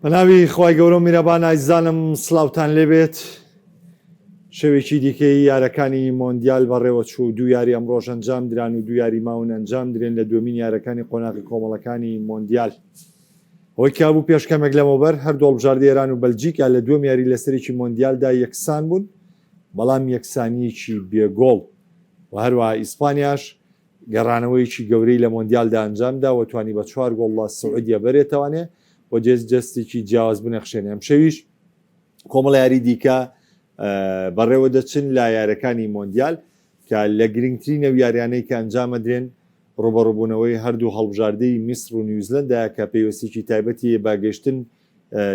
بەناوی خوای گەورە و میرەبان ئایزانم سلاوتان لێبێت شەوێکی دیکەی یارەکانی مۆندیال بەڕێوە چوو دوو یاری ئەمڕۆژ ئەنجام دران و دوو یاری ماون ئەنجام درێن لە دووەمین یارەکانی قۆناغی کۆمەڵەکانی مۆندیال ئەوەی کە بوو پێش کەمێک لەمەوبەر هەردوو هەڵبژاردەی ئێران و بەلجیکا لە دووەم یاری لەسەرێکی مۆندیالدا یەکسان بوون بەڵام یەکسانیەکی بێگۆڵ و هەروەها ئیسپانیاش گەڕانەوەیەکی گەورەی لە مۆندیالدا ئەنجامدا و توانی بە چوار گۆڵ لە سعودیە بەرێتەوانێ و جێست جەستێکی جیاواز بنەخشێنێ. ئەمشەویش کۆمەڵە یاری دیکە بەڕێوە دەچن لە یارەکانی مۆندیال کە لە گرنگترین ئەو یاریانەی کە ئەنجامەدرێن ڕوبەڕوبوونەوەی هەردوو هەڵبژاردەی میسر و نیوزلەندایە کە پەیوەستیی تایبەتی هەیە بە گەشتن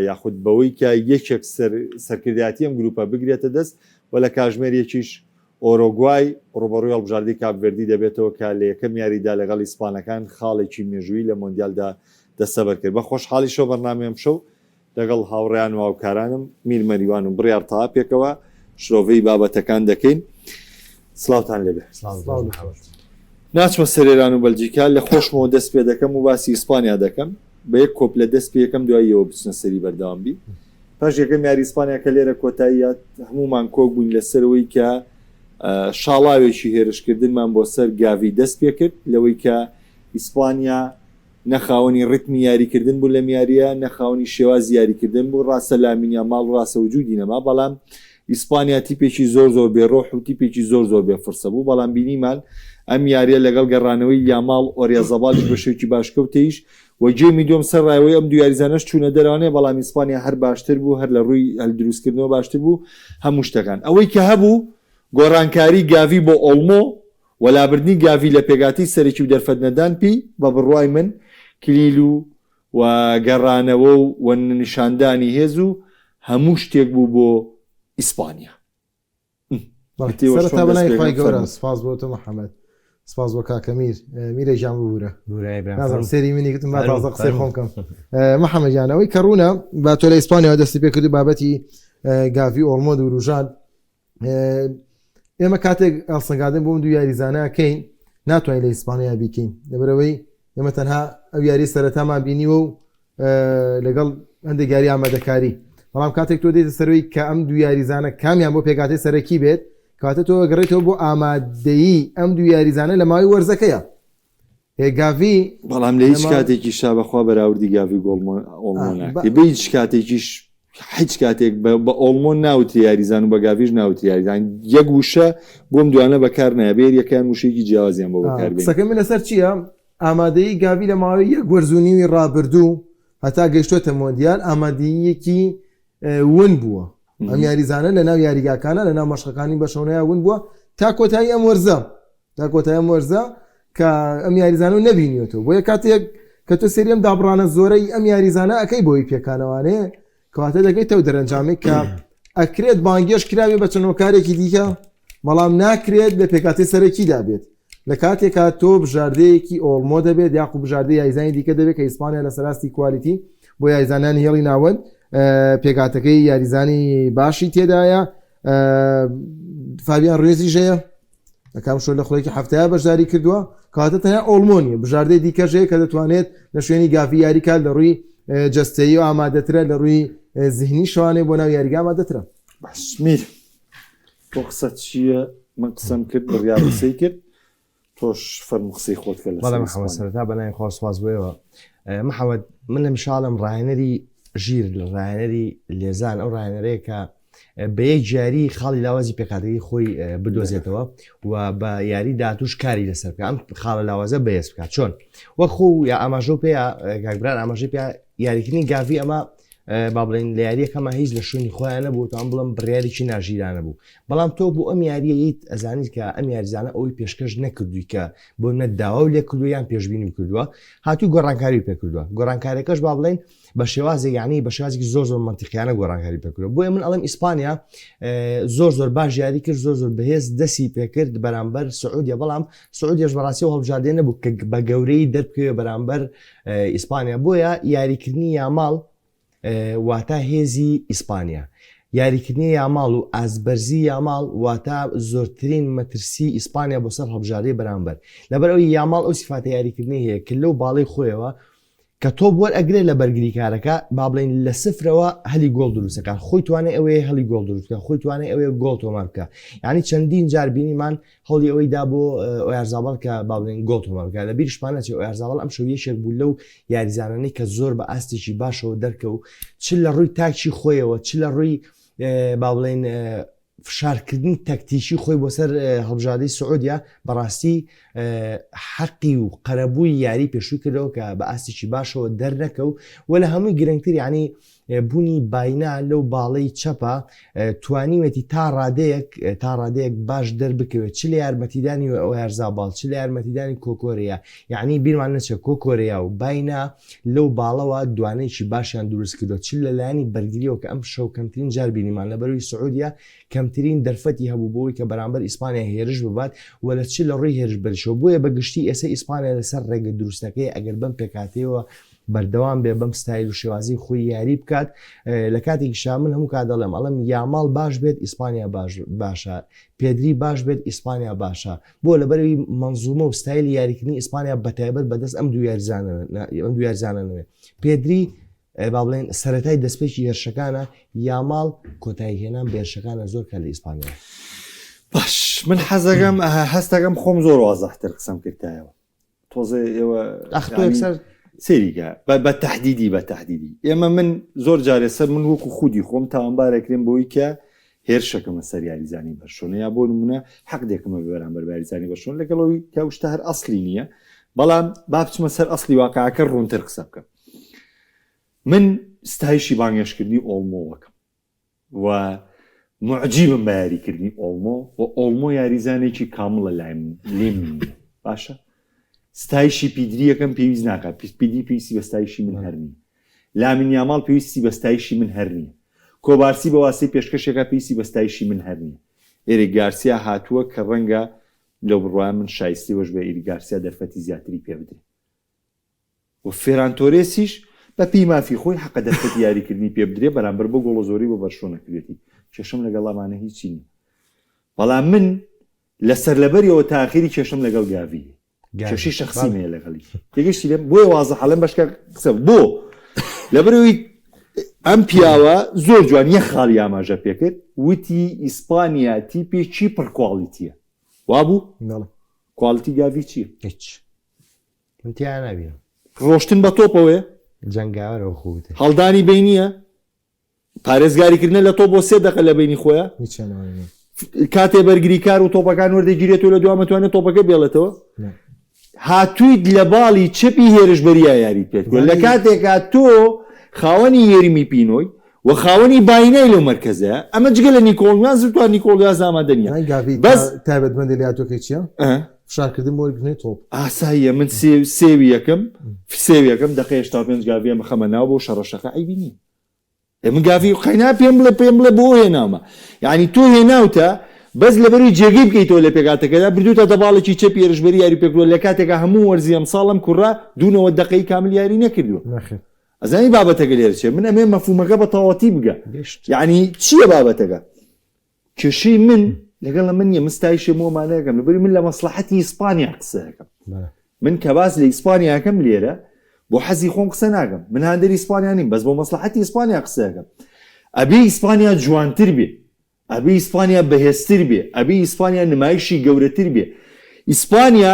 یاخود بەوەی کە یەکێک سەرکردایەتی ئەم گروپە بگرێتە دەست و لە کاژمێر یەکیش ئۆرۆگوای ڕوبەڕووی هەڵبژاردەی کاپڤێردی دەبێتەوە کە لە یەکەم یاریدا لەگەڵ ئیسپانەکان خاڵێکی مێژوویی لە مۆندیالدا دەستەبەر کرد. بە خۆشحاڵیشەوە بەرنامەی ئەمشەو لەگەڵ هاوڕێیان و هاوکارانم میر مەریوان و بڕیار تەها پێکەوە شرۆڤەی بابەتەکان دەکەین. سڵاوتان لێبێ. ناچمە سەر ئێران و بەلجیکا، لە خۆشمەوە دەست پێ دەکەم و باسی ئیسپانیا دەکەم. بە یەک کۆپلە دەست پێ یەکەم دوای یەوە بچنە سەری بەردەوام بی. پاش یەکەم یاری ئیسپانیا کە لێرە کۆتایی هات هەموومان کۆک بووین لەسەرەوەی کە شاڵاوێکی هێرشکردنمان بۆ سەر گاڤی دەست پێکرد لەوەی کە ئیسپانیا نە خاوەنی ڕیتمی یاریکردن بوو لەم یاریە نە خاوەنی شێوازی یاریکردن بوو ڕاستە لامین یاماڵ ڕاستە وجودی نەما بەڵام ئیسپانیا تیپێکی زۆر زۆر بێ ڕۆح و تیپێکی زۆر زۆر بێ فرسە بوو بەڵام بینیمان ئەم یاریە لەگەڵ گەڕانەوەی یاماڵ ئۆریازابالیش بە شێوکی باش کەوتەیش و گێمی دووەم سەرڕای ئەوەی ئەم دوو یاریزانەش چوونە دەرەوانێ بەڵام ئیسپانیا هەر باشتر بوو هەر لە ڕووی هەل دروستکردنەوە باشتر بوو هەموو شتەکان ئەوەی کە هەبوو گۆڕانکاری گاڤی بۆ ئۆڵمۆ و لابردنی گاڤی لە پێکهاتەی سەرەکی و دەرفەت نەدان پی بە بڕوای من کلیل و و گەڕانەوە و و نیشاندانی هێز و هەموو شتێک بوو بۆ ئیسپانیا. سەرەتا بەناوی خوای گەورە سپاس بۆ تۆ محەممەد سپاس بۆ کاکە میر میرە گیان ببوورە نازانم سێری منی گوتم با تازە قسەی خۆم کەم محەممەد گیان ئەوەی کە ڕوونە با تۆ لە ئیسپانیاوە دەستی پێ کرد و بابەتی گاڤی ئۆڵمۆ دووروژان ئێمە کاتێک ئەڵسەنگاندن بۆم دوو یاریزانەکەین ناتوانین لە ئیسپانیا بیکەین لەبەرەوەی ئێمە تەنها ئەو یاری سەرەتامان بینیوە و لەگەڵ هەندێک یاری ئامادەکاری بەڵام کاتێک تۆ دێتە سەرەوەی کە ئەم دوو یاریزانە کامیان بۆ پێکاتی سەرەکی بێت کاتە تۆ گەڕێتەوە بۆ ئامادەیی ئەم دوو یاریزانە لە ماوەی وەرزەکەیە گاڤی بەڵام لە هیچ کاتێکی شا بەخوا بەراوردی گاڤی گۆڵمۆ ئۆڵمۆ ناکرێ بە هیچ کاتێکیش هیچ کاتێک بە ئۆڵمۆ ناوتری یاریزان و بە گاڤیش ناوتری یاریزان یەک وشە بۆم دوانە بەکار نایە بێر یەکەیان وشەیەکی جیاوازیان بۆ بەکار بێنی. قسەکەی من لەسەر چییە؟ ئامادەیی گاڤی لە ماوەی یەک وەرز و نیوی ڕابردوو هەتا گەیشتۆتە مۆندیال ئامادەییەکی ون بووە ئەم یاریزانە لە ناو یاریگاکانە لە ناو مەشقەکانی بەشەونەیە ون بووە تا کۆتایی ئەم وەرزە تا کۆتایی ئەم وەرزە کە ئەم یاریزانە و نەبینیوەتەوە بۆیە کاتێک کە تۆ سێری ئەم دابڕانە زۆرەی ئەم یاریزانە ئەەکەی بۆی پێکانەوانێ کەواتە دەگەیتەوە دەرەنجامێک کە ئەکرێت بانگێش کراوێ بە چەند هۆکارێکی دیکە بەڵام ناکرێت لە پێکاتی سەرەکیدا بێت لە کاتێکا تۆ بژاردەیەکی ئۆڵمۆ دەبێت یاخو بژاردە یاریزانی دیکە دەبێت کە ئیسپانیا لە سەراستی کوالیتی بۆ یاریزانانی هێڵی ناوەند پێکاتەکەی یاریزانی باشی تێدایە فابیان ڕێزیش هەیە ئەکام شۆ لە خولێکی هەفتەیە بەشداری کردووە کەواتە تەنیا ئۆڵمۆ نیە بژاردەی دیکەش هەیە کە دەتوانێت لە شوێنی گاڤی یاری کات لە ڕووی جەستەیی و ئامادەترە لە ڕووی زیهنی شوانێ بۆ ناو یاریگا ئامادەترە. باش میر تۆ قسەت چییە؟ من قسەم کرد بڕیار قسەی کرد تۆش فەرموو قسەی خۆت کە لەسەر بەڵێ محەمەد ئیسپانیا. سەرەتا بەناوی خوا سوپاس بۆ ئێوە محەمەد من هەمیشە ئەڵێم ڕاهێنەری ژیر ڕاهێنەری لێزان ئەو ڕاهێنەرەیە کە بە یەک یاری خاڵی لاوازی پێکهاتەکەی خۆی بدۆزێتەوە و بە یاری داهاتووش کاری لەسەر بکە ئەم خاڵە لاوازە بەهێز بکات چۆن وەک خۆ یا ئاماژە پێ کاکبران ئاماژەی پێ یاریکردنی گاڤی ئەمە با بڵێن لە یاریەکەمە هیچ لە شوێنی خۆیان نەبوو تام بڵم بڕیارێکی ناژیرانە بوو بەڵام تۆ بۆ ئەم یاریەیت ئەزانیت کە ئەم یاریزانە ئەوەی پێشکەش نەکردووی کە بۆ نە داوا و لێکردو یان پێشبینی کردووە هاتوو گۆڕانکاری پێکردووە گۆڕانکارەکەش با بڵێن بە شێوازێک یعنی بە شێوازێکی زۆر زۆر مەنتیقیانە گۆڕانکاری پێکردووە بۆیە من ئەڵێم ئیسپانیا زۆر زۆر باش یاری کرد زۆر زۆر بەهێز دەسی پێکرد بەرامبەر سعودیە بەڵام سعودیەش بەڕاستی و هەڵبژاردێ نەبوو کە بە گەورەی دەربکەوێ بەرامبەر ئیسپانیا بۆیە یاریکردنی یاماڵ واتە هێزی ئیسپانیا یاریکردنی یاماڵ و ئازبەرزی یاماڵ واتە زۆرترین مەترسی ئیسپانیا بۆ سەر هەڵبژاردەی بەرامبەر لەبەر ئەوی یاماڵ ئەو سیفاتە یاریکردنی هەیە کە لەو باڵی خۆیەوە. کە تۆپ وەرئەگرێت لە بەرگریکارەکە با بڵێین لە سفرەوە هەلی گۆڵ دروستەکات خۆی توانای ئەوەیە هەلی گۆڵ دروست بکات خۆی توانای ئەوەیە گۆڵ تۆمار بکات یعنی چەندین جار بینیمان هەوڵی ئەوەی دا بۆ ئۆیارزاباڵ کە با بڵێین گۆڵ تۆمار بکات لە بیرشمان نەچێت ئۆیارزاباڵ ئەم شەو یەکێک بوو لەو یاریزانانەی کە زۆر بە ئاستێکی باشەوە دەرکەوت چ لە ڕووی تاکی خۆیەوە چ لە ڕووی با بڵێین فشارکردنی تەکتیکی خۆی بۆ سەر هەڵبژاردەی سعودیا بەڕاستی حەقی و قەرەبووی یاری پێشووی کردەوە کە بە ئاستێکی باشەوە دەرنەکەو و لە هەمووی گرنگتر یعنی بوونی باینا لەو باڵەی چەپە توانیوێتی تا ڕادەیەک تا ڕادەیەک باش دەربکەوێت چ لە یارمەتیدانی ئۆیارزاباڵ چ لە یارمەتیدانی کۆکۆریا یعنی بیرمان نەچێت کۆکۆریا و باینا لەو باڵەوە دوانەیەکی باشیان دروست کردووە چ لە لایەنی بەرگریەوە کە ئەم شەو کەمترین جار بینیمان لە بەروی سعودیە کەمترین دەرفەتی هەبوو بۆی کە بەرامبەر ئیسپانیا هێرش ببات و لە چ لە ڕووی هێرشبەریشەوە بۆیە بە گشتی ئێستا ئیسپانیا لەسەر ڕێگە دروستەکەی ئەگەر بەم پێکهاتەیەوە بەردەوام بێ بەم ستایل و شێوازی خۆی یاری بکات لە کاتێکیشا من هەموو کات دەڵێم ئەڵێم یاماڵ باش بێت ئیسپانیا باش باشە پێدری باش بێت ئیسپانیا باشە بۆ لەبەرەوەی مەنزومە و ستایلی یاریکردنی ئیسپانیا بەتایبەت بەدەست ئەم دوو یاریزانە ئەم دوو یاریزانە نوێ پێدری با بڵێن سەتای دەستپێکی هێرشەکانە یاماڵ کۆتایی هێنان بە هێرشەکانە زۆر کار لە ئیسپانیا باش من حەزەکەم هەستەکەم خۆم زۆر وازحتر قسەم کردایەوە تۆزێ ئێوە ئەختۆ سەیریکە بە تهدیدی بە تهدیدی ئێمە من زۆر جارێ سەر من وەکو خودی خۆم تاوانبارەکرێن بۆی کە هێرشەکەمە سەر یاریزانی بەرشۆنە یا بۆ نمونە حەق دێکمە بەرامبەر باریزانی بەرشۆن لەگەڵەوەی کە شتە هەر ئەسلی نییە بەڵام با بچمە سەر ئەسلی واقعەکە ڕوونتر قسە بکەم من ستایشی بانگێشکردنی ئۆڵمۆوەکەم و موعجیبم بە یاریکردنی ئۆڵمۆ و ئۆڵمۆ یاریزانێکی کامڵە لای من لێم نییە باشە ستایشی پیدریەکەم پێویست ناکات پیدری پێویستی بە ستایشی من هەر نییە لامین یاماڵ پێویستی بە ستایشی من هەر نییە کۆبارسی بە واسەی پێشکەشێکە پێویستی بە ستایشی من هەر نییە ئێریک گارسیا هاتووە کە ڕەنگە لەو بڕوایە من شایستەی وەش بە ئیریک گارسیا دەرفەتی زیاتری پێ بدرێ و فێران تۆرێسیش بە پێی مافی خۆی حەقە دەرفەتی یاریکردنی پێ بدرێ بەرامبەر بەو گۆڵە زۆرەی بۆ بەرشلۆنە کردوێتی، کێشەم لەگەڵ ئەمانە هیچی نیە بەڵام من لە سەرلەبەریەوە تا ئاخیری کێشەم لەگەڵ گاڤی هەیە کێشەی شەخسیم هەیە لەگەڵی تێگەشتی لێم بۆیە وازح ئەڵێم بەشکە قسە بۆ لەبەرەوەی ئەم پیاوە زۆر جوان یەک خاڵی ئاماژە پێکرد وتی ئیسپانیا تیپێکی پڕ quality یە وابوو quality گاڤی چییە؟ هیچ من تیا نابینم. ڕۆشتن بە تۆپەوەیە؟ جەنگاوەرە وەخۆ وتت. هەڵدانی بەینییە؟ پارێزگاریکردنە لە تۆپ بۆ سێ دەقە لە بەینی خۆیا؟ هیچیان ئەوانە نین. کاتێ بەرگریکار و تۆپەکان وەردەگیرێتەوە لە دوا مەتوانێت تۆپەکە بێڵێتەوە؟ نا. هاتوویت لە باڵی چەپی هێرشبەریا یاریت پێت کرد لە کاتێکا تۆ خاوەنی یێرمی پینۆی و خاوەنی باینای لەو مەرکەزەیە ئەمە جگە لە نیکۆل نیاز و نیکۆل نیاز ئامادە نییە زانی گاڤی بەس تایبەتمەندی لێهاتووەکەی چییە؟ ئە. فشارکردن بۆ وەرگرتنەوەی تۆپ. ئاساییە من سێ سێوی یەکەم سێوی یەکەم دەقەی 85 گاڤیە بخەمە ناو بۆ شەڕەشەقە عەیبی نییە ئێ من گاڤی قەینا پێم بڵێ پێم بڵێ بۆ هێناومە یعنی تۆ هێناوتە بەس لەبەروی جێگەی بکەیتەوە لە پێکاتەکەدا بردوتە دەباڵێکی چەپی هێرشبەری یاری پێکردووە لە کاتێکا هەموو وەرزی ئەمساڵ ئەم کوڕە دوو 90 دەقەی کامل یاری نەکردووە نەخێر ئەزانی بابەتەکە لێرە چیە من ئەمێ مەفهومەکە بە تەواوەتی بگە گەشت یعنی چییە بابەتەکە کێشەی من لەگەڵ ئەمە نییە من ستایشی مۆمانەکەم لەبەری من لە مەسلحەتی ئیسپانیا قسەکەم من کە باس لە ئیسپانیاکەم لێرە بۆ حەزی خۆم قسە ناکەم من هاندەری ئیسپانیا نیم بەس بۆ مەسلحەتی ئیسپانیا قسەکەم ئەبێ ئیسپانیا جوانتر بێ ئەبێ ئیسپانیا بەهێزتر بێ ئەبێ ئیسپانیا نمایشی گەورەتر بێ ئیسپانیا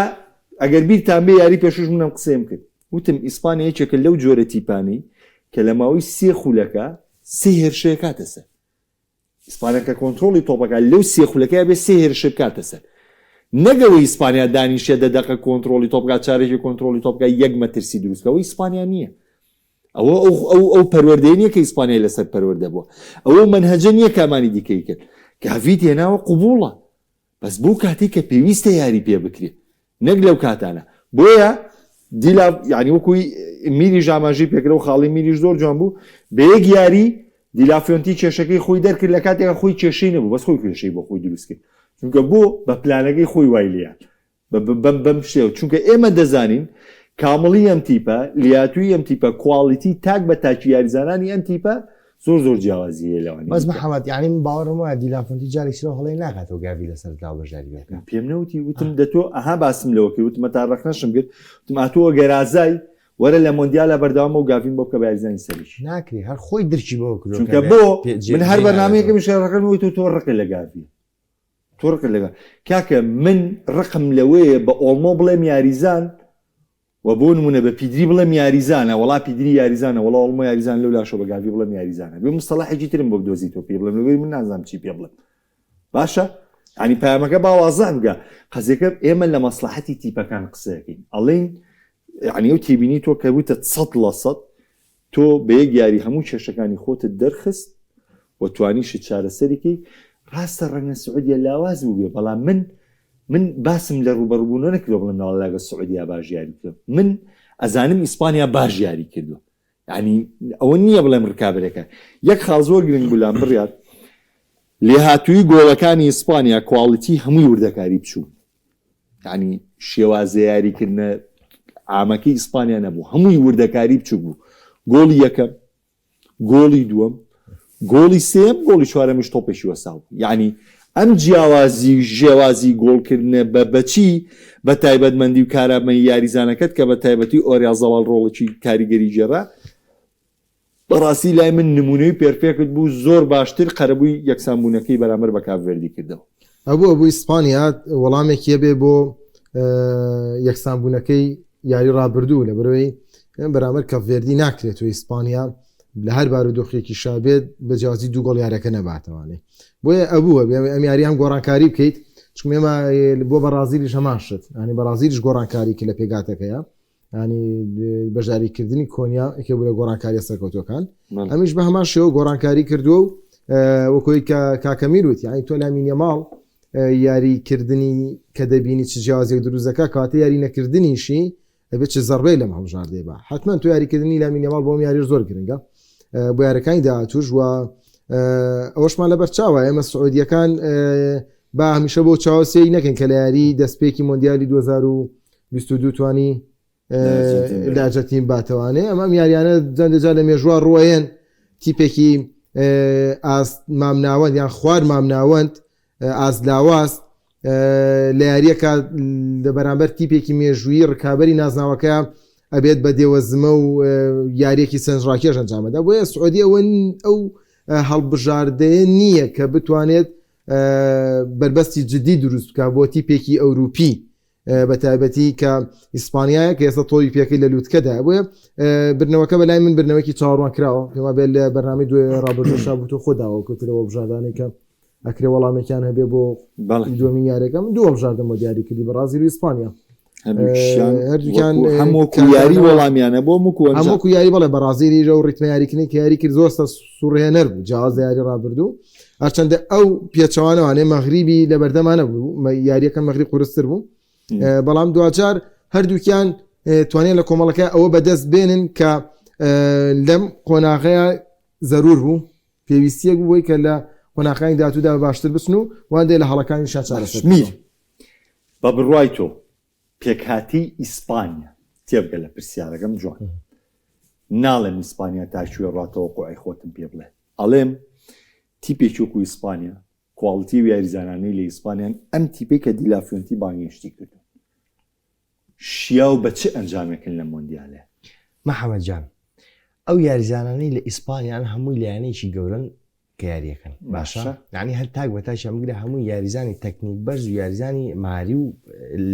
ئەگەر بیرتان بێ یاری پێشوش منم قسەیم کرد وتم ئیسپانیا یەکێکە لەو جۆرە تیپانەی کە لە ماوەی سێ خولەکە سێ هێرشەیە کاتە سەر ئیسپانیا کە کۆنترۆڵی تۆپەکە لەو سێ خولەکەیا بێ سێ هێرشە بکاتە سەر نەک ئەوەی ئیسپانیا دانیشێ دە دەقە کۆنترۆڵی تۆپ بکات چارێکی کۆنترۆڵی تۆپ بکات یەک مەترسی دروست بکات ئەوە ئیسپانیا نییە ئەوە ئەو ئەو ئەو پەروەردەیە نییە کە ئیسپانیای لەسەر پەروەردە بووە ئەوە مەنهەجە نییە کە ئەمانی دیکەی کرد گاڤیت هێناوە قبوڵە بەس بۆ کاتێک کە پێویستە یاری پێ بکرێ نەک لەو کاتانە بۆیە دیلا یعنی وەکوی میریش ئاماژەی پێکرا و خاڵی میریش زۆر جوان بوو بە یەک یاری دیلافیۆنتی کێشەکەی خۆی دەرکرد لە کاتێکا خۆی کێشەی نەبوو بەس خۆی کێشەی بۆ خۆی دروست کرد چونکە بۆ بە پلانەکەی خۆی وای لێیان بەم بەم شێوە چونکە ئێمە دەزانین کامڵی ئەم تیپە لیاتوی ئەم تیپە quality تاک بە تاکی یاریزانانی ئەم تیپە زۆر زۆر جیاوازی هەیە لەوانی بەس دیکە. محەمەد یانی من باوەڕم وایە دیلافۆنتی جارێکی تر ئەو هەڵەیە ناکاتەوە گاڤی لەسەر داو بەشداری پێ بکا. پێم نەوتی وتم دە تۆ ئەها باسم لەوە کرد وتم هەتا ڕەخنەشم گرت وتم ئا تۆ ئەگەر ئازای و وەرە لە مۆندیالا بەردەوامە و گاڤیم بۆ بکە بە یاریزانی سەرەکی. ناکرێ هەر خۆی درکی بەوە کردووە چونکە بۆ من هەر بەرنامەیەکم شەڕەکەم وتو تۆ ڕقی لە گاڤی تۆ ڕقت لە کاکە من ڕقم لەوەیە بە ئۆڵمۆ بڵێم یاریزان و بۆ نمونە بە پیدری بڵێم یاریزانە وەڵا پیدری یاریزانە وەڵا ئۆڵمۆ یاریزان لەو لاشەوە بە گاڤی بڵێم یاریزانە بێ مستەڵەحێکی ترم بۆ بدۆزیتەوە پێی بڵێم لەبەری من نازانم چی پێ بڵێم باشە ینی پامەکە با وازح بگە قەزیەکە ئێمە لە مەسلحەتی تیپەکان قسەکەین ئەڵین یعنی ئەو تێبینی تۆ کە وتە 100% تۆ بە یەک یاری هەموو کێشەکانی خۆتت دەرخست و توانیشت چارەسەری کەی، ڕاستە ڕەنگە سعودیە لاواز بووبێ بەڵام من من باسم لە ڕووبەڕووبوونەوە نەکردووە بڵێم ناوەڵا لەگەڵ سعودیا باش یاری کردووە من ئەزانم ئیسپانیا باش یاری کردووە یعنی ئەوە نییە بڵێم ڕکابەرەکە یەک خاڵ زۆر گرنگ بوو لام بڕیار لێهاتووی گۆڵەکانی ئیسپانیا quality هەمووی وردەکاری بچوو یانی شێوازە یاریکردنە عامەکەی ئیسپانیا نەبوو هەمووی وردەکاری بچوک بوو گۆڵی یەکەم گۆڵی دووەم گۆڵی سێم گۆڵی چوارەمیش تۆپێکی وەساو یعنی ئەم جیاوازی ژێوازی گۆڵکردنە بە بەچی بە تایبەتمەندی و کارامەی یاریزانەکەت کە بە تایبەتی ئۆریا زەواڵ ڕۆڵێکی کاریگەری گێڕا بەڕاستی لای من نمونەی perfect بوو زۆر باشتر قەرەبووی یەکسان بوونەکەی بەرامبەر بە کاپ ڤێردی کردەوە. ئەبوو ئەبوو ئیسپانیا وەڵامێکی هەبێ بۆ یەکسان بوونەکەی یاری ڕابردوو لەبەرەوەی بەرامبەر کاپ ڤێردی ناکرێت و ئیسپانیا لە هەر بارودۆخێکی شابێت بە جیاوازی دوو گۆڵ یارەکە نەباتەوانێ بۆیە ئەبوو ئەم یاری هەم گۆڕانکاری بکەیت چونکە ئێمە بۆ بەڕازیلیش هەمان شت ینی بەڕازیلیش گۆڕانکاری کرد لە پێگاتەکەیە ینی بەشداریکردنی کۆنیا یەکێ بوو لە گۆڕانکاریە سەرکەوتوەکان ئەمیش بە هەمان شێوە گۆڕانکاری کردووە و وەکۆی کە کاکەمیر وتی یانی تۆ لامینیە ماڵ یاریکردنی کە دەبینی چ جیاوازێک دروست دەکات کاتە یاری نەکردنیشی ئەبێت چ زەربەی لەم هەڵبژاردەی بە حتمما تۆ یاریکردنی لامینیە ماڵ بۆم یاریش زۆر گرنگە بۆ یارەکانی داهاتوش و ئەوەشمان لەبەر چاوە ئێمە سعودیەکان با هەمیشە بۆ چاوەسەی نەکەن کە لە یاری دەستپێکی مۆندیالی 2000 22 توانی لە ئەرجەنتین باتەوانێ ئەمە ئەم یاریانە جار لە مێژوە ڕوەیەن تیپێکی ئاست مامناوەند یان خوار مامناوەند ئاست لاواز لە یاریەکە لە بەرامبەر تیپێکی مێژوویی ڕکابەری نازناوەکە ئەبێت بە دێوەزمە و یاریەکی سەرنجڕاکێش ئەنجامەدا بۆیە سعودی ئەوە ئەو هەڵبژاردەیە نییە کە بتوانێت بربەستی جدی دروست بکە بۆ تیپێکی ئەوروپی بە تایبەتی کە ئیسپانیایە کە ئێستا تۆی پێەکەی لە لوتکەدا بۆیە برنەوەکە بەلای من برنەوەکی چاوەڕوان کراوە پێما بێت لە بەرنامەی دوێ ڕابردوو شابوو تۆ خۆ داوە کەوترەوە بژاردانەی کە ئەکرێ وەڵامێکیان هەبێ بۆ دووەمین یاریەکە من دوو هەڵبژاردەم بۆ دیاری کردی بەڕازیل و ئیسپانیا هەردووکیان هەموو یاری وەڵامیانە بۆ مکو هەموو یاری بەڵێ بەڕازیلی لەو ڕیتمە یاریکردنی کە یاری کرد زۆر سەر سوڕهێنەر بوو جیاواز لە یاری ڕابردوو هەرچەندە ئەو پێچەوانەوانێ مەغریبی لە بەردەمانە بوو یاریەکە مەغریب قورستر بوو بەڵام دواجار هەردووکیان توانیان لە کۆمەڵەکە ئەوە بەدەست بێنن کە لەم قۆناغەیە زەرور بوو پێویستیەک بووی کە لە قۆناخانی داهاتوودا باشتر بچن و واندێ لە هەڵەکانی شا چارەسەر بە بڕوای تۆ پێکهاتەی ئیسپانیا تێبگە لە پرسیارەکەم جوان ناڵێم ئیسپانیا تا کوێ ڕا تەوەقوعی خۆتم پێ بڵێ ئەڵێم تیپێکی وەکو ئیسپانیا quality و یاریزانانەی لە ئیسپانیان ئەم تیپەی کە دیلافیۆنتی بانگێشتی کردو شیاو بە چ ئەنجامێکن لە مۆندیالێ؟ محەمەد جان ئەو یاریزانانەی لە ئیسپانیان هەمووی لایەنێکی گەورەن کە یاریەکەن باشە یعنی هەر تاک بە تاکیان بگرە هەموو یاریزانی تەکنیک بەرز و یاریزانی ماری و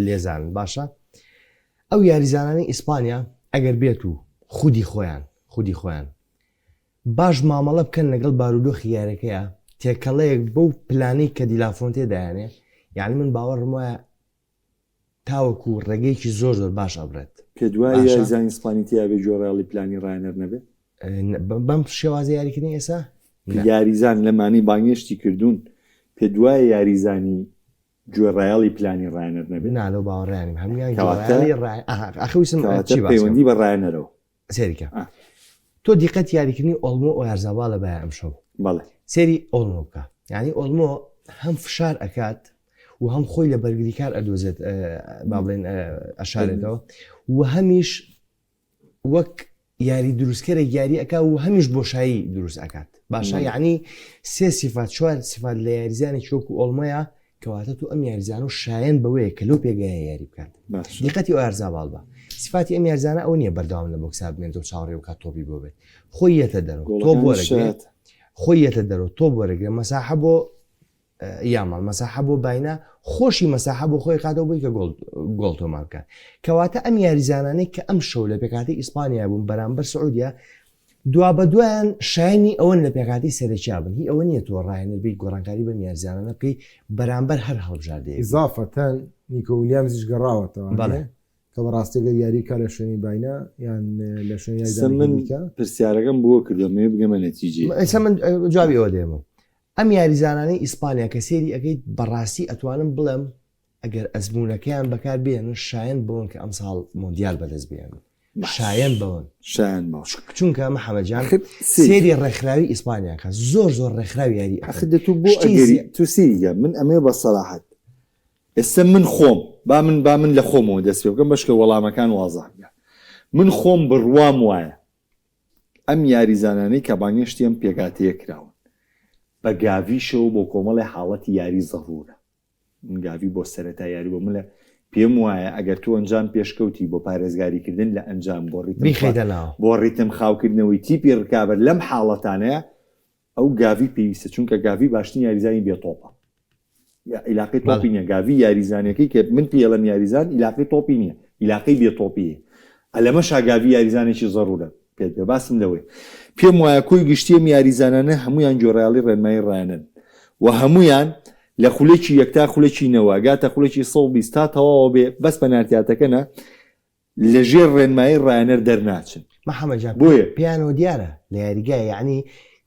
لێزان باشە ئەو یاریزانانی ئیسپانیا ئەگەر بێت و خودی خۆیان خودی خۆیان باش مامەڵە بکەن لەگەڵ بارودۆخی یاریەکەیە تێکەڵەیەک بەو پلانەی کە دیلافۆنتێ دایانێ یعنی من باوەڕم وایە تاوەکو ڕێگەیەکی زۆر زۆر باش ئەبرێت. پێت وایە یاریزانی ئیسپانی تیابێ گوێڕایەڵی پلانی ڕاهێنەر نەبێ؟ بەم شێوازە یاریکردنی ئێستا؟ یاریزان لەمانەی بانگێشتی کردوون پێت وایە یاریزانی گوێڕایەڵی پلانی ڕاهێنەر نەبێ؟ نا لەو باوەڕیانیم هەموویان کەواتە گوێڕایەڵی ڕای ئەها ئاخر ویستم کەواتە چی باس کەم پەیوەندی بە ڕاهێنەرەوە. سەیرکە تۆ دیقەت یاریکردنی ئۆڵمۆ ئۆیارزابالە بایە ئەمشەو بەڵێ سێری ئۆڵمۆ بکە یعنی ئۆڵمۆ هەم فشار ئەکات و هەم خۆی لە بەرگریکار ئەدۆزێت با بڵێن ئەشارێتەوە و هەمیش وەک یاری دروستکەرێک یاری ئەک و هەمیش بۆشایی دروست ئەکات باشە یعنی سێ سیفات چوار سیفات لە یاریزانێکی وەکو ئۆڵمۆیە کەواتە تۆ ئەم یاریزانە و شایەن بەوەیە کە لەو پێگەیە یاری بکات. دیقەتی ئۆیارزاباڵ بە. سیفاتی ئەم یاریزانە ئەوە نییە بەردەوام لە بۆکسا بمێنێتەوە چاوەڕێ بکات تۆپی بۆ بێت. خۆی یەتە دەرەوە تۆپ وەرەگرێت خۆی یەتە دەرەوە تۆپ وەرەگرێت مەساحە بۆ یاماڵ مەساحە بۆ باینا خۆشی مەساحە بۆ خۆی کاتەوە بۆی کە گۆڵ گۆڵ تۆمار بکات. کەواتە ئەم یاریزانانەی کە ئەم شەو لە پێکهاتەی ئیسپانیا بوون بەرامبەر سعودیە دوابەدوایان شایەنی ئەوەن لە پێکهاتەی سەرەکیا بن، هی ئەوە نییە تۆ ڕاهێنەر بێیت گۆڕانکاری بەم یاریزانانە بکەی بەرامبەر هەر هەڵبژاردەیەک. ئیزافەتەن نیکۆ ویلیامزیش گەڕاوەتەوە بەڵێ. کە بەڕاستی گەر یاری بکا لە شوێنی باینا یان لە شوێنی ئێستا یاریزانێکی من دیکە. پرسیارەکەم بۆ کردووە ئەمەوێ بگەمە نەتیجەیەک. ئێستا من جوابی ئەوە دەیەمەوە. ئەم یاریزانانەی ئیسپانیا کە سەیری ئەکەیت بەڕاستی ئەتوانم بڵێم ئەگەر ئەزموونەکەیان بەکار بێنن شایەن بەوەن کە ئەمساڵ مۆندیال بەدەست بێنن. شایەن بەوەن. شایەن بەوەن. چونکە محەمەد جان ئەخر سەیری. سەیری ڕێکخراوی ئیسپانیا کە زۆر زۆر ڕێکخراوی یاری ئەکەن. ئەخر دە تو بۆ شتی ئەگەری زی. تو سەیری کە من ئەمەوێ بە سەراحەت ئێستا من خۆم با من با من لە خۆمەوە دەست پێ بکەم بەشکە وەڵامەکان وازح بکە من خۆم بڕوام وایە ئەم یاریزانانەی کە بانگێشتی ئەم پێکهاتەیە کراون بە گاڤیشەوە بۆ کۆمەڵێ حاڵەتی یاری زەڕوورە من گاڤی بۆ سەرەتا یاری بۆ منە پێم وایە ئەگەر تۆ ئەنجام پێشکەوتی بۆ پارێزگاریکردن لە ئەنجام بۆ ڕیتم بیخەیتە ناو. بۆ ڕیتم خاوکردنەوەی تیپی ڕکابەر لەم حاڵەتانەیە ئەو گاڤی پێویستە چونکە گاڤی باشترین یاریزانی بێ تۆپە ئیلاقەی تۆپی نیە گاڤی یاریزانەکەی کە من پێڵم یاریزان ئیلاقەی تۆپی نییە ئیلاقەی بێ تۆپی هەیە ئەلەمەشا گاڤی یاریزانێکی زەرورە پێت بێ باسم لەوەی پێم وایە کۆی گشتیم یاریزانانە هەمویان گوێڕایەڵی ڕێنمایی ڕایەنن و هەمویان لە خولەکی یەک تا خولەکی نەوە گاتە خولەکی 120 تا تەواوە بێ بەس پەنارتیاتەکە نا لە ژێر ڕێنمایی ڕایەنەر دەرناچن. محەمەد جان بۆیە. پێیانەوە دیارە لە یاریگا یەعنی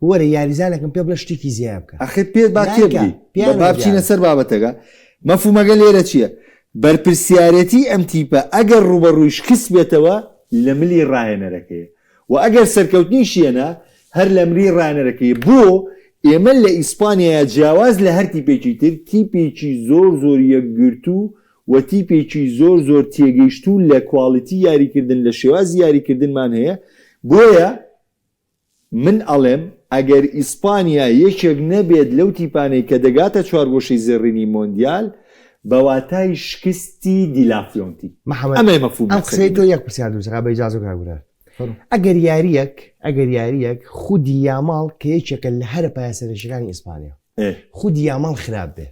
وەرە یاریزانێکم پێ بڵێ شتێکی زیایە بکە ئەخر پێت با نایکا تێبگەی با پێیانەوە با بچینە دیارە. سەر بابەتەکە مەفهومەکە لێرە چییە بەرپرسیارێتی ئەم تیپە ئەگەر ڕووبەڕووی شکست بێتەوە لە ملی ڕاهێنەرەکەیە و ئەگەر سەرکەوتنیشی هێنا هەر لە ملی ڕاهێنەرەکەیە بۆ ئێمە لە ئیسپانیایا جیاواز لە هەر تیپێکی تر تیپێکی زۆر زۆر یەکگرتوو و تیپێکی زۆر زۆر تێگەیشتوو لە کواڵیتی یاریکردن لە شێوازی یاریکردنمان هەیە بۆیە من ئەڵێم ئەگەر ئیسپانیا یەکێک نەبێت لەو تیپانەی کە دەگاتە چوارگۆشەی زێڕینی مۆندیال بە واتای شکستی دیلافیۆنتی محەمەد ئەمەیە مەفهومی ئەم قسەی قسەی تۆ من. یەک پرسیار دروست دەکات بە ئیجازە کاک برار ئەگەر یارییەک ئەگەر یارییەک خودی یاماڵ کە یەکێکە لە هەرە پایە سەرەکیەکانی ئیسپانیا خودی یاماڵ خراپ بێ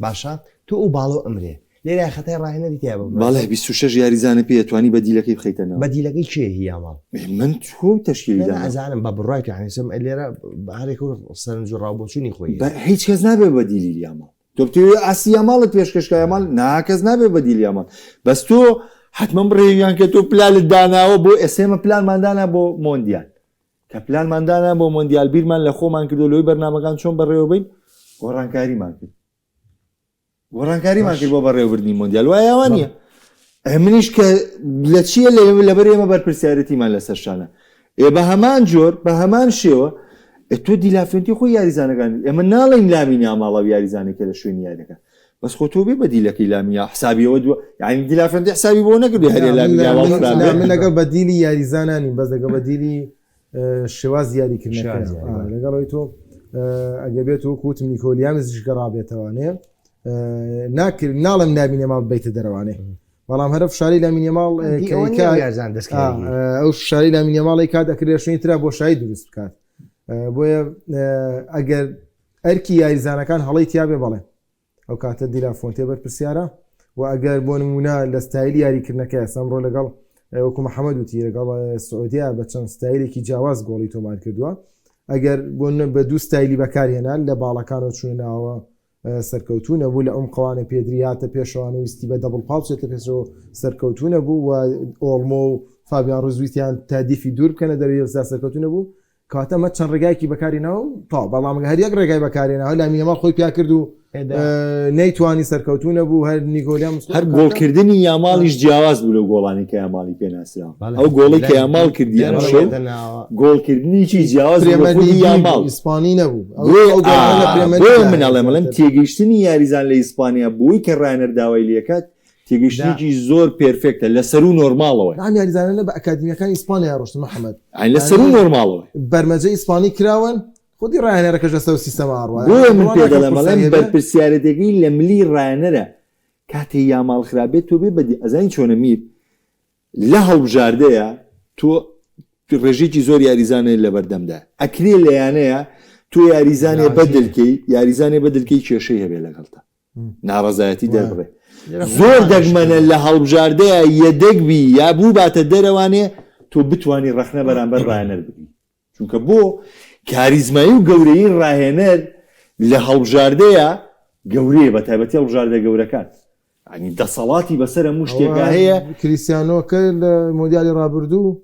باشە تۆ ئەو باڵۆ ئەمرێ لێرە خەتای ڕاهێنەری تیا بە بەڵێ 26 یاریزانە پێ توانی بەدیلەکەی بخەیتە ناو بەدیلەکەی کێ هی یاماڵ من تۆ تەشکیلی نا دانا ئەزانم بە بڕای تو یعنی سم لێرە هەرێک و سەرنج و ڕاوبۆچوونی خۆی هەیە. بە هیچ کەس نابێ بەدیلی یاماڵ تۆ بتەوێ ئاستی یاماڵت پێشکەش کا یاماڵ نا کەس نابێ بەدیلی یاماڵ بەس تۆ حتمما بڕێویان کە تۆ پلانت داناوە بۆ ئێستا ئێمە پلانمان دانا بۆ مۆندیال کە پلانمان دانا بۆ مۆندیال بیرمان لە خۆمان کردو لەوەی بەرنامەکان چۆن بەڕێوەبەین گۆڕانکاریمان کرد گۆڕانکاریمان کرد بۆ بەڕێوەبردنی مۆندیال وایە وا نییە منیش کە لە چییە لە لەبەر ئێمە بەرپرسیارەتیمان لەسەر شانە ئێ بە هەمان جۆر بە هەمان شێوە تۆ دیلافێنتی خۆی یاریزانەکان ئێمە ناڵێین لامین یاماڵە و یاریزانێکە لە شوێنی یاریەکە بەس خۆ تۆ بێ بەدیلەکەی لامین حسابیەوە دووە یعنی دیلافێنتی حسابی بۆ نەکردی هەرێ لامین یاماڵ خراپ بێ. من لەگەڵ بەدیلی یاریزانانی بەس لەگەڵ بەدیلی شێواز یاریکردنەکە لەگەڵ ئەوەی تۆ ئەگەر بێت وەکو وتم نیکۆلیامزیش گەڕابێتەوانێ ناکرد ناڵم لامین یاماڵ بیتە دەرەوانێ بەڵام هەرە فشاری لامین یاماڵ ئەو فشاری لامین یاماڵی کات ئەکرێت شوێنی ترا بۆشایی دروست بکات بۆیە ئەگەر ئەرکی یاریزانەکان هەڵەی تیاابێ بەڵێ ئەو کاتە دیلا فۆنتێ بەرپرسیارە و ئەگەر بۆ نمونە لە ستایلی یاریکردنەکە ئەمڕۆ لەگەڵ وەکو محەممەد وتی لەگەڵ سعودیا بە چەند ستایلێکی جیاواز گۆڵی تۆمار کردووە ئەگەر بۆ بە دوو ستایلی بەکارهێنان لە باڵەکانەوە چوونە ناوە سەرکەوتوو نەبوو لە ئەم قوانە پێدری هاتە پێشەوانە ویستی بە double پاڵ بچێتە پێشەوە سەرکەوتوو نەبوو و ئۆڵمۆ و فابیان ڕویز ویستیان تادیفی دوور بکەنە دەرەوەی یەکسا سەرکەوتوو نەبوو کەواتە ئەمە چەند ڕێگایەکی بەکاری ناو تا بەڵام هەر یەک ڕێگای بەکارێنا هەر لامین یاماڵ خۆی پیا کرد و نەیتوانی سەرکەوتوو نەبوو هەر نیگۆلیام هەر گۆڵکردنی یاماڵیش جیاواز بوو لەو گۆڵانی کە یاماڵی پێ ناسرا ئەو گۆڵی کە یاماڵ کردی ئەمشەو گۆڵکردنیی جیاواز پرێمەر لیگ یاماڵ ئیسپانی نەبوو بۆیە من ئەڵێم ئەڵێم تێگەیشتنی یاریزان لە ئیسپانیا بۆی کە ڕاهێنەر داوای لێکات تێگەیشتنێکی زۆر perfect ە لە سەروو نۆرماڵەوە. ئەم یاریزانانە بە ئەکادیمیەکانی ئیسپانیا ڕۆشتن محەمەد. لە سەروو نۆرماڵەوە. بەرمەجە ئیسپانی کراون. خودی ڕاهێنەرەکەش لەسەر ئەو سیستەمە ئەڕوا. بۆیە من بڕوا پێ ناکەم دەڵێم قورسایی ئەڵێم هەبێ. بەرپرسیارێتیەکەی لە ملی ڕاهێنەرە کاتێ یاماڵ خراپ بێت تۆ بێ بەدی ئەزانی چۆنە میر لە هەڵبژاردەیە تۆ ڕێژەیەکی زۆر یاریزان هەیە لەبەردەمدا ئەکرێ لە یانەیە تۆ یاریزانێ بەدلکەی یاریزانێ بەدلکەی کێشەی هەبێ لەگەڵتا ناڕەزایەتی دەربڕێ زۆر دەگمەنە لە هەڵبژاردەیە یەدەگ بی یا بوو باتە دەرەوانێ تۆ بتانی ڕەخنە بەرامبەر ڕایەنەر بگری چونکە بۆ کاریزمایی و گەورەیی ڕاهێنەر لە هەڵبژاردەیە گەورەیە بە تایبەتی هەڵبژاردە گەورەکان ینی دەسەڵاتی بەسەر هەموو شتێکا هەیە. کریستیانۆ کە لە مۆندیالی ڕابردوو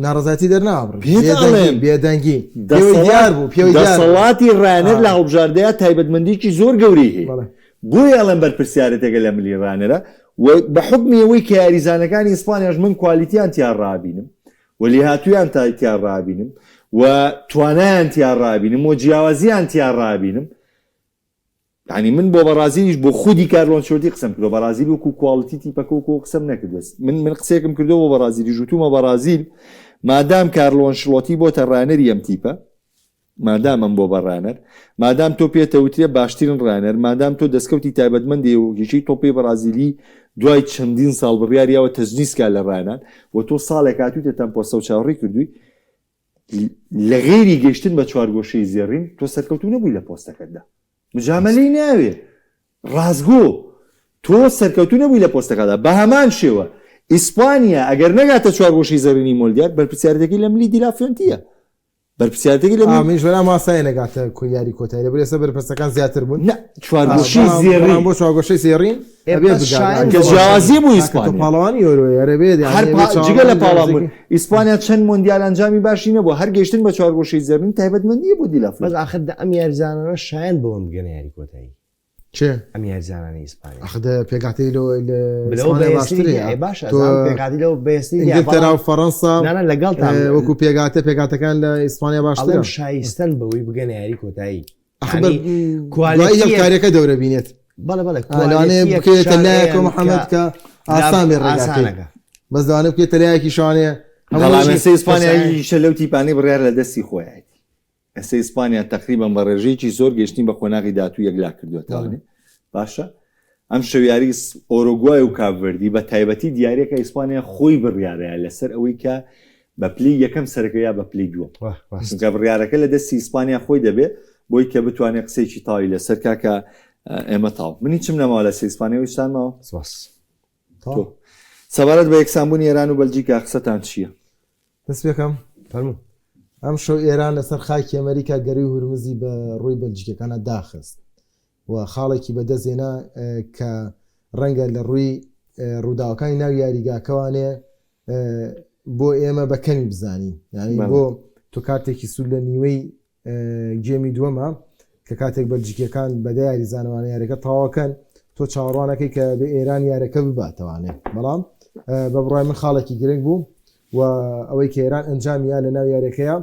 ناڕەزایەتی دەرنابڕی پێت ئەڵێم بێدەنگی پێوەی دیار بوو پێوەی دیار بوو. دەسەڵاتی ڕاهێنەر لە هەڵبژاردەیە تایبەتمەندیی زۆر گەورەی هەیە بۆیە ئەڵێم بەرپرسیارێتێکە لە ملی ڕاهێنەرە و بە حوکمی ئەوەی کە یاریزانەکانی ئیسپانیاش من کوالیتیان تیا ڕابینم و لێهاتوویان تا تیا ڕابینم و توانایان تیا ڕابینم و جیاوازیان تیا ڕابینم یانی من بۆ بەڕازیلیش بۆ خودی کارلۆ ئەنچلۆتی قسەم کردوە بەڕازیل وەکو quality تیپەکە وەکو قسەم نەکردوە من من قسەیەکم کردوە بۆ بەڕازیلیش وتومە بەڕازیل مادام کارلۆ ئەنچلۆتی بۆتە ڕانەری ئەم تیپە مادام ئەم بۆ بە ڕانەر مادام تۆ پێتەوترێ باشترین ڕانەر مادام تۆ دەستکەوتی تایبەتمەندی و یەکەی تۆپی بەڕازیلی دوای چەندین ساڵ بڕیاریاوە تەجنیسکا لە ڕانان و تۆ ساڵێک هاتوویتە تەم پۆستە و چاوەڕێی کردووی لە غەیری گەیشتن بە چوارگۆشەی زێڕین تۆ سەرکەوتوو نەبووی لە پۆستەکەتدا مجامەلەی ناوێ ڕاستگۆ تۆ سەرکەوتوو نەبووی لە پۆستەکەدا بە هەمان شێوە ئیسپانیا ئەگەر نەگاتە چوارگۆشەی زێڕینی مۆندیال بەرپرسیارەتەکەی لە ملی دیلافێنتیە بەرپرسیارەتەکەی لە ملی منیش بەلام واسایە نەگاتە کۆ یاری کۆتایی لەبەر ئێستا بەرپرسەکان زیاتر بوون نە چوارگۆشەی زێڕین بەڵام بۆ چوارگۆشەی زێڕین ئێ ئەبێ بەس بگات. شایەن کە جیاوازی بوو تاکە تۆ ئیسپانیا پاڵەوانی یۆرۆیە ئەرێ بێت یانی هەر ئەبێ پا- جگە لە چاوەڕوانی پاڵەوان بوون جیاوازیەکەی. ئیسپانیا چەند مۆندیال ئەنجامی باشی نەبوو هەر گەیشتن بە چوارگۆشەی زێڕین تایبەتمەندییە بۆ دیلافلۆ بەس ئاخر دە ئەم یاریزانانە شایەن بەوەن بگەنە یاری کۆتایی کێ؟ ئەم یاریزانانەی ئیسپانیا ئەخ دە پێکهاتەی لۆ لە لەوە ئیسپانیا بەهێزتری باشترە نییە. ئێ باشە تۆ ئەزانم پێکهاتەی لەوە بەهێزتری نییە ئینگلتەرا بەڵام و فەڕەنسا نا نا لەگەڵتان ئێ، وەکو پێکهاتە پێکهاتەکان لە ئیسپانیا باشترە ئەڵێم شایستەن بەوەی بگەنە یاری کۆتایی ئەخ یعنی بە- دوای quality یەک هێڵکاریەکە دەورە بینێت بەڵێ بەڵێ لەوانەیە quality یەک بکەوێتە لایەکەوە شانەیان محەممەد کە کە ئاسان بێ ڕێگاکەی ئاسانەکە بەس لەوانەیە بکەوێتە لایەکی شوانەیە بەڵام ئێستا ئیسپانیا یەکێکیشە لەو تیپانەی بڕیار لە دەستی خۆیەتی ئێستا ئیسپانیا تەقریبەن بە ڕێژەیەکی زۆر گەیشتنی بە قۆناغی داهاتوو یەکلا کردووەتەوە باشە ئەم شەو یاری ئۆرۆگوای و کاپڤەردی بە تایبەتی دیارەکە ئیسپانیا خۆی بڕیارەیە لەسەر ئەوەی کە بە پلەی یەکەم سەرەکە یا بە پلەی دووەم چونکە بڕیارەکە لە دەستی ئیسپانیا خۆی دەبێ بۆی کە بتوانێت قسەیەکی تاوی لەسەر کاکە ئێمە تاو من هیچم نەماوە لەسەر ئیسپانیا ویستان ماوە سپاس تۆ سەبارەت بە یەکسانبوونی ئێران و بەلجیکا قسەتان چییە؟ دەست پێکەم فەرموو. ئەم شەو ئێران لەسەر خاکی ئەمریکا گەروی هورمزی بە ڕووی بەلجیکەکانە داخست و خاڵێکی بەدەستهێنا کە ڕەنگە لە ڕووی ڕووداوەکانی ناو یاریگاکەوانێ بۆ ئێمە بە کەمی بزانین یعنی بۆ تۆ کارتێکی سوور لە نیوەی گێمی دووەمە کە کاتێک بەلجیکیەکان بەدە یاریزانەوانە یاریەکە تەواوکەن تۆ چاوەڕوانەکەی کە بە ئێران یارەکە بباتەوانێ بەڵام بە بڕای من خاڵێکی گرنگ بوو و ئەوەی کە ئێران ئەنجام یا لە ناو یاریەکەیە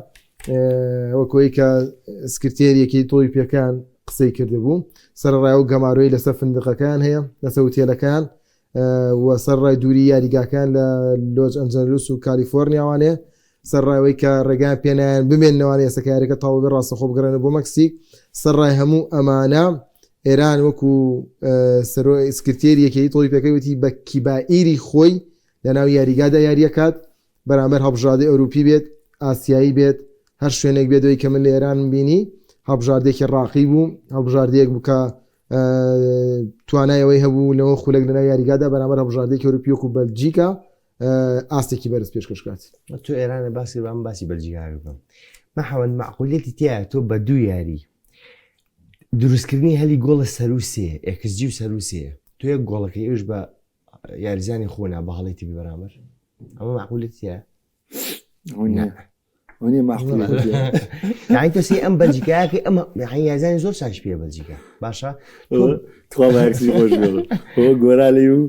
وەکۆی کە سکرتێریەکی تۆی پێکان قسەی کردبوو سەرڕای و گەمارۆی لەسەر فندقەکان هەیە لەسەر وتێلەکان و سەرڕای دووری یاریگاکان لە لۆج ئەنجەلوس و کالیفۆرنیاوانێ سەرڕای ئەوەی کە ڕێگایان پێنایەن بمێننەوانێ ئێستا کە یاریەکە تەواو بێ ڕاستەخۆ بگەڕێنەوە بۆ مەکسیک سەرڕای هەموو ئەمانە ئێران وەکو سەرۆ سکرتێری یەکێتی تۆپی پێکەی وتی بە کیبائیری خۆی لەناو یاریگادا یاریەکات بەرامبەر هەڵبژاردەی ئەوروپی بێت ئاسیایی بێت هەر شوێنێک بێت ئەوەی کە من لە ئێرانم بینی هەڵبژاردەیەکی ڕاقی بوو هەڵبژاردەیەک بوو کە توانای ئەوەی هەبوو لەوە خولەک لەناو یاریگادا بەرامبەر هەڵبژاردەیەکی ئەوروپی وەکو بەلجیکا ئاستێکی بەرز پێشکەش کات. تۆ ئێرانە باسی بام باسی بەلجیکا بکەم محەمەد مەعقولیەتی تایە تۆ بە دوو یاری دروستکردنی هەلی گۆڵە سەروسێ xG و سەروسێ تۆ یەک گۆڵەکەی ئەوش بە یاریزانی خۆنا بە هەڵی تیپی بەرامبەر ئەمە مەعقولیەتی تایە یانی تۆ سەی ئەم بەلجیکایەکەی ئەمە یانی یاریزانی زۆر چاکیش پێ بەلجیکا باشە تخوا بە یەکسی خۆش بێڵم ئەوە گۆرا لێی و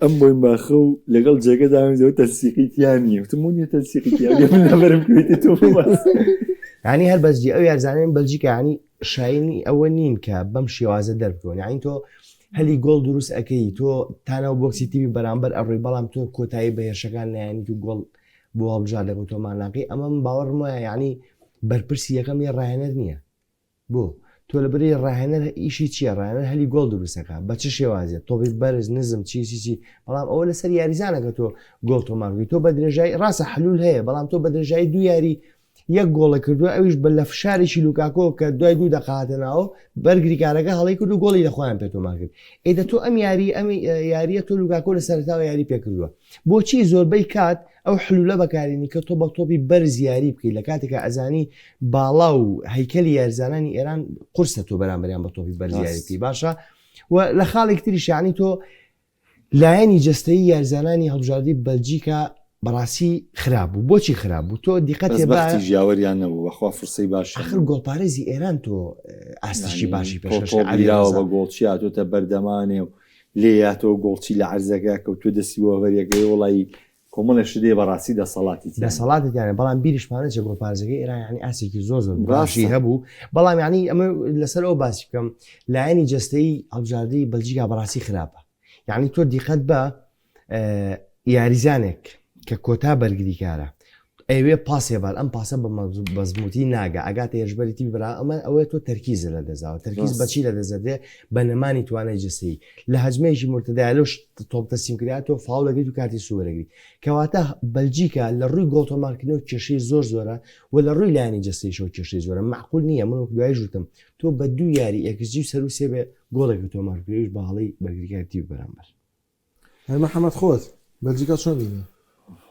ئەم بۆی ماخە و لەگەڵ جێگە داوێنەوە تەنسیقی تیا نییە وتم بۆ نییە تەنسیقی تیا نییە من لەبەرم کوێتی تۆ بۆ باس. یانی هەر بەسجی ئەو یارزانەی بەلجیکا یانی شاینی ئەوە نین کە بەم شێوازە دەربکەون یانی تۆ هەلی گۆڵ دروست ئەەکەی تۆ تانەوە بۆکسی تیپی بەرامبەر ئەڕۆی بەڵام تۆ کۆتایی بە هێرشەکان نایەنیت و گۆڵ بۆ هەڵبژاردەکە تۆمار ناکەی ئەمە من باوەڕم وایە یعنی بەرپرسی یەکەم لێ ڕاهێنەر نییە بۆ؟ تۆ لەبەرەی ڕاهێنەر ئیشی چییە؟ ڕاهێنەر هەلی گۆڵ دروستەکا بە چ شێوازێ؟ تۆپی بەرز، نزم، چی چی چی، بەڵام ئەوە لەسەر یاریزانە کە تۆ گۆڵ تۆمار بکەی. تۆ بە درێژایی ڕاستە حلول هەیە، بەڵام تۆ بە درێژایی دوو یاری یەک گۆڵە کردووە ئەویش بە لە فشارێکی لوکاکۆ کە دوای دوو دەقە هاتە ناوە بەرگریکارەکە هەڵەی کرد و گۆڵی لە خۆیان پێ تۆمار کرد. ئێ دە تۆ ئەم یاری ئەم یاریە تۆ لوکاکۆ لە سەرەتاوە یاری پێ کردووە. بۆچی زۆربەی کات ئەو حلولە بەکارێنی کە تۆ بە تۆپی بەرز یاری بکەیت لە کاتێکا ئەزانی باڵا و هەیکەلی یاریزانانی ئێران قورسە تۆ بەرامبەریان بە تۆپی بەرز یاری بکەی باشە و لە خاڵێک تریش یعنی تۆ لایەنی جەستەیی یاریزانانی هەڵبژاردەی بەلجیکا بەڕاستی خراپ بوو بۆچی خراپ بوو تۆ دیقەتێ بەس بەختی ژیاوەریان نەبوو بەخوا فرسەی باش ئەخر گۆڵپارێزی ئێران تۆ ئاستیشی باشی پێشکەش تۆ گیراوە بە گۆڵچی هاتۆتە بەردەمانێ و لێیاتەوە گۆڵچی لە عەرزەکە کەوتووە دەستی بۆ بەریەکەی وەڵی کۆمەڵێ شت هەیە بەڕاستی دەسەڵاتی تیا نیە. دەسەڵاتی تیا نیە بەڵام بیریشمان نەچێ گۆڵپارێزەکەی ئێران یانی ئاستێکی زۆر زۆر باشی هەبوو بەڵام یانی ئەمە لەسەر ئەو باسی بکەم لایەنی جەستەیی هەڵبژاردەی بەلجیکا بەڕاستی خراپە یعنی تۆ دیقەت بە یاریزانێک کە کۆتا بەرگریکارە ئەیەوێ پاسێ بات ئەم پاسە بە مەزبووتی ناگا ئەگاتە هێرشبەری تیپی بەرامبەر ئەمە ئەوەیە تۆ تەرکیزت لە دەستداوە تەرکیز بە چی لە دەست دەدرێ بە نەمانی توانای جەستەیی لە هەجمەیەکی مورتەدایە لەو تۆپ تەسلیم کرا تۆ فاوڵ دەگریت و کارتی سوور وەرەگری کەواتە بەلجیکا لە ڕووی گۆڵ تۆمارکردنەوە کێشەی زۆر زۆرە و لە ڕووی لایەنی جەستەیشەوە کێشەی زۆرە مەعقول نییە من وەک دوایش وتم تۆ بە دوو یاری xG و سەروو سێ بێ گۆڵێکت تۆمار بکرێ ئەویش بە هەڵەی بەرگریکاری تیپی بەرامبەر. ئەی محەمەد خۆت بەلجیکا چۆن بینی؟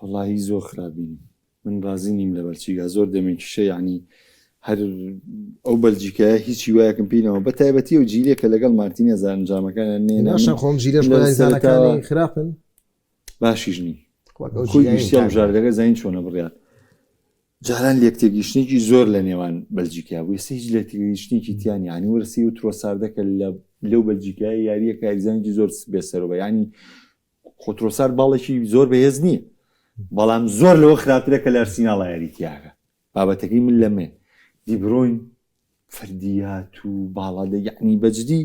وەڵاهی زۆر خراپ بینیم من ڕازی نیم لە بەلجیکا زۆر دەمێکیشە یعنی هەر ئەو بەلجیکایە هیچ هیوایەکم پێی نەما بە تایبەتی ئەو جیلێ کە لەگەڵ مارتینێزا ئەنجامەکانیان نێنا باشە خۆم جیلەش لە یاریزانەکانی سەرەتاوە خراپن باشیش نین وەک ئەو خۆی جیلەی گشتی هەڵبژاردەکە زانین چۆنە بڕیار جاران لێکتێگەیشتنێکی زۆر لە نێوان بەلجیکا بوو ئێستا هیچ لێکتێگەیشتنێکی تیا نییە یانی وەرە سەیر و ترۆساردە کە لە لەو بەلجیکایە یارییەکە یاریزانێکی زۆر بێسەرۆبە یانی خۆ ترۆسارد باڵێکی زۆر بەهێز نییە بەڵام زۆر لەوە خراپترە کە لە ئەرسیناڵا یاری تیاکە بابەتەکەی من لەمێ دیبرۆین فەردیات و باڵادە یەعنی بەجدی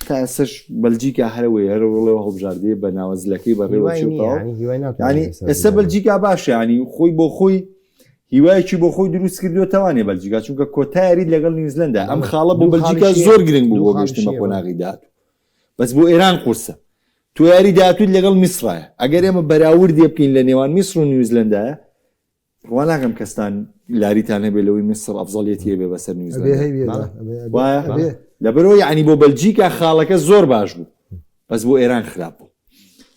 تا ئێستەش بەلجیکا هەرەوەی هەرە وڵێ هەڵبژاردەیە بە ناوەزلەکەی بەڕێوە هیوای چێ نییە تەواو یعنی هیوای ناتوانێت یعنی لەسەر ئێستا بژاردە. بەلجیکا باشە یعنی خۆی بۆ خۆی هیوایەکی بۆ خۆی دروست کردووە توانێ بەلجیکا چونکە کۆتا یاریت لەگەڵ نیوزلەندا ئەم بەڵێ. خاڵە بۆ دوو بەلجیکا خاڵیشی زۆر هەیە. گرنگ بوو دوو بۆ خاڵیشی گەشتن بە هەیە، بەڵێ. قۆناغی داهاتوو بەس بۆ ئێران قورسە تۆ یاری داهاتووت لەگەڵ میسرایە ئەگەر ئێمە بەراوردێ بکەین لە نێوان میسر و نیوزلەندایە بڕوا ناکەم کەستان لاریتان هەبێ لەوەی میسڕ ئەفزەڵیەتی هەبێ بەسەر ئەبێ نیوزلەندا هەیبێ بەڵێ. ئەبێ ئەبێ وایە ئەبێ لەبەرەوە یعنی بۆ بەلجیکا خاڵەکە زۆر باش بوو بەس بۆ ئێران خراپ بوو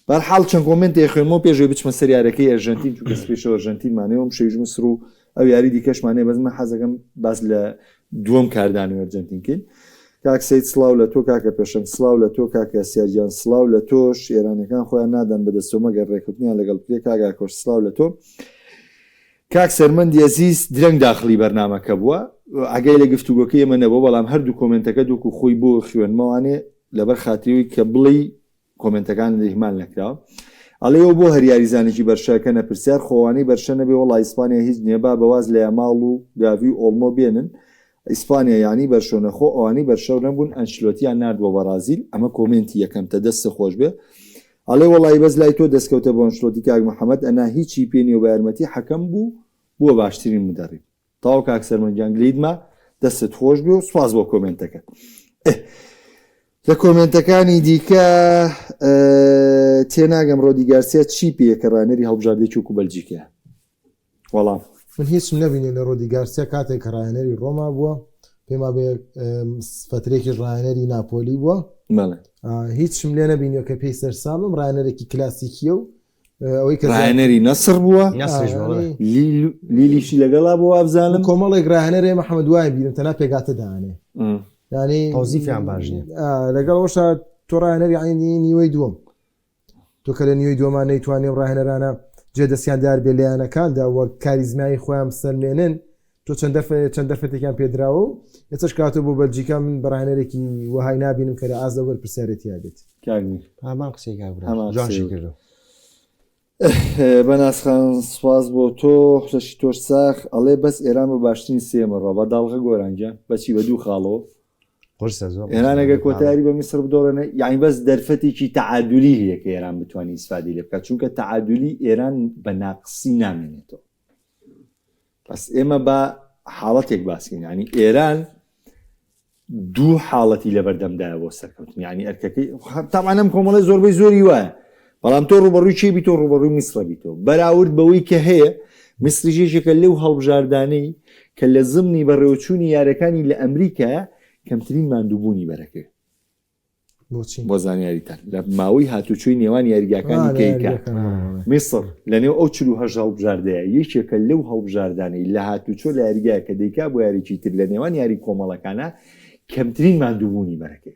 بەرحاڵ چەند کۆمێنتێ خوێنمەوە پێشەوەی بچمە سەر یارەکەی ئەرژەنتین چونکە سپی شەو ئەرژەنتینمانەیە و شەویش میسر و ئەو یاری دیکەشمانەیە بەس من حەزەکەم باس لە دووەم کاردانەوەی ئەرجەنتین کەین کاک سید سڵاو لە تۆ کاکە پێشەنگ سڵاو لە تۆ کاکە سیاگیان سڵاو لە تۆش ئێرانەکان خۆیان نادەن بەدەستەوە مەگەر ڕێکوتنیان لەگەڵ بکرێ کاک ئاکۆش سڵاو لە تۆ کاک سەرمەندی ئەزیز درەنگ داخڵی بەرنامەکە بووە ئاگای لە گفتوگۆکەی ئێمە نەبووە بەڵام هەردوو کۆمێنتەکە دوکو خۆی بۆ خوێنمەوانێ لەبەر خاتریەوەی کە بڵێی کۆمێنتەکان ئیهمال نەکراوە ئەڵێ ئەو بۆ هەر یاریزانێکی بەرشە کەنە پرسیار خۆ ئەوانەی بەرشە نەبێ وەڵا ئیسپانیا هیچ نیە با بەواز لە یاماڵ و گاڤی و ئۆڵمۆ بێنن ئیسپانیا یانی بەرشۆنە خۆ ئەوانەی بەرشەو نەبوون ئەنشلۆتیان نارد بۆ بەڕازیل ئەمە کۆمێنتی یەکەمتە دەستت خۆش بێ ئەڵێ وەڵایی بەس لای تۆ دەستکەوتە بۆ ئەنشلۆتی کاک محەمەد ئەنا هیچی پێ نیە و بە یارمەتی حەکەم بوو بووە باشترین مدەڕیب تەواو کاک سەرمەند گیان گلەیت ما دەستت خۆش بێ و سوپاس بۆ کۆمێنتەکەت لە کۆمێنتەکانی دیکە تێناگەم ڕۆدی گارسیا چی پێیە کە ڕانەری هەڵبژاردەی وەکو بەلجیکەیە وەڵام من هیچم نەبینی لە ڕۆدی گارسیا کاتێک کە ڕاهێنەری ڕۆما بووە پێما بێ فترێکی ڕاهێنەری ناپۆلی بووە هیچم لێ نەبینیوە کە پێی سەرسامم ڕاهێنەرێکی کلاسیکیە و ئەوەی کە ڕاهێنەری نەسڕ بووە لیلیشی لەگەڵا بۆ وابزانم کۆمەڵێک ڕاهێنەرێ محەممەد وای بیرم تەنها پێگاتە دانێ ینی تەوزیفیان باش نیە لەگەڵ ئەوشا تۆ ڕاهێنەری عینی نیوەی دووەم تۆ کە لە نیوەی دووەمان نەیتوانێ و ڕاهێنەرانە جێ دەستیان دیار بێ لە یانەکاندا وە کاریزمایی خۆیان بسەلمێنن تۆ چەند دەرفەت چەند دەرفەتێکیان پێدراوە و ئێستاش کاتۆ بۆ بەلجیکا من بە ڕاهێنەرێکی وەهای نابینم کە لە ئاست ئەو بەرپرسیارێتیە بێت. کاک میر. هەمان قسەی کاک برا هەمان جوان قسەی شی کردو. بەناز خان سوپاس بۆ تۆ لەشی تۆش ساخ ئەڵێ بەس ئێران بە باشترین سێمە ڕا بە داڵغە گۆران گیان بەچی بە دوو خاڵەوە قورسە زۆر قورسە ئێران ئەگەر دوو خاڵە. کۆتایاری بە میسر بدۆڕێنێ یعنی بەس دەرفەتێکی تەعادولی هەیە کە ئێران بتوانێت ئیسفادەی لێ بکات چونکە تەعادولی ئێران بە ناقسی نامێنێتەوە بەس ئێمە با. حاڵەتێک باسکەین ینی ئێران دوو حاڵەتی لەبەردەمدایە بۆ سەرکەوتن یعنی ئەرکەکەی تاوان ئەم کۆمەڵی زۆربەی زۆری وایە بەڵام تۆ ڕوبەڕووی چی بیتۆ ڕوبەڕووی میسرە بیتۆ بەراورد بەوەی کە هەیە میسریش یەکێکە لەو هەڵبژاردانەی کە لە زمنی بەڕێوەچوونی یارەکانی لە ئەمریکا کەمترین ماندووبوونی بەرەکەوێت بۆچی؟ بۆ زانیاریتان لە ماوەی هاتوچۆی نێوان یاریگاکانی آه، لە کەیکا یاریگاکان، بەڵێ، بەڵێ. میسر لەنێو ئەو 48 هەڵبژاردەیە یەکێکە لەو هەڵبژاردانەی لە هاتوچۆ لە یاریگایە کە دەیکا بۆ یاریی تر لە نێوان یاری کۆمەڵەکانە کەمترین ماندووبوونی بەرەکەی.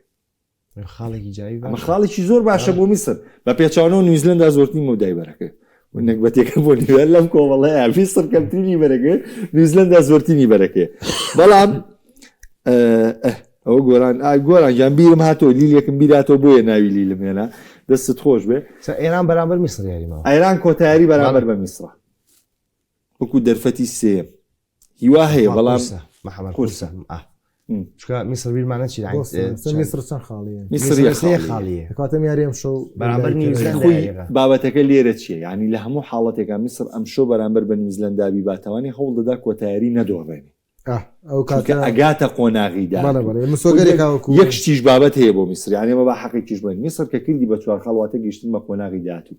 خاڵێکی جاوی ئەمە باشە. خاڵێکی زۆر باشە بۆ میسر بە پێچەوانەوە نیوزلەندا زۆرترین مەودای بەرەکەی و نەگبەتێکە بۆ نیوە لەم کۆمەڵەیە میسر کەمترینی بەرەکەی نیوزلەندا زۆرترینی بەرەکەی بەڵام ئە، ئە، ئەوە گۆران ئا گۆران گیان بیرم هاتەوە لیلێکم بیراتەوە بۆیە ناوی لیلم هێنا دەستت خۆش بێ. سە ئێران بەرامبەر میسر یاری ماوە. ئێران کۆتایاری بەرامبەر بە میسرە وەکو دەرفەتی سێیەم هیوا هەیە بەڵام قورسە محەمەد قورسە. قورسە ئا چونکە میسر بیرمان نەچی بۆ سە میسر چەند خاڵیە؟ میسر یەک سێ خاڵیە. خاڵیە کاتە یاری ئەم شەو بەرامبەر نیوزلەندا خۆی یاریەکە. بابەتەکە لێرە چییە یعنی لە هەموو حاڵەتێکا میسر ئەمشەو بەرامبەر بە نیوزلەندا بیباتەوانی هەوڵ دەدا کۆتایاری نەدۆڕێنێ ئاه، ئەو چونکە کاتە ئەگاتە قۆناغی بەڵێ داهاتوو. بەڵێ مسۆگەرێکا وەکو یەک شتیش بابەت هەیە بۆ میسر یعنی ئێمە با حەقێکیش بڵێین میسر کە کردی بە چوار خاڵ واتە گەیشتن بە قۆناغی داهاتوو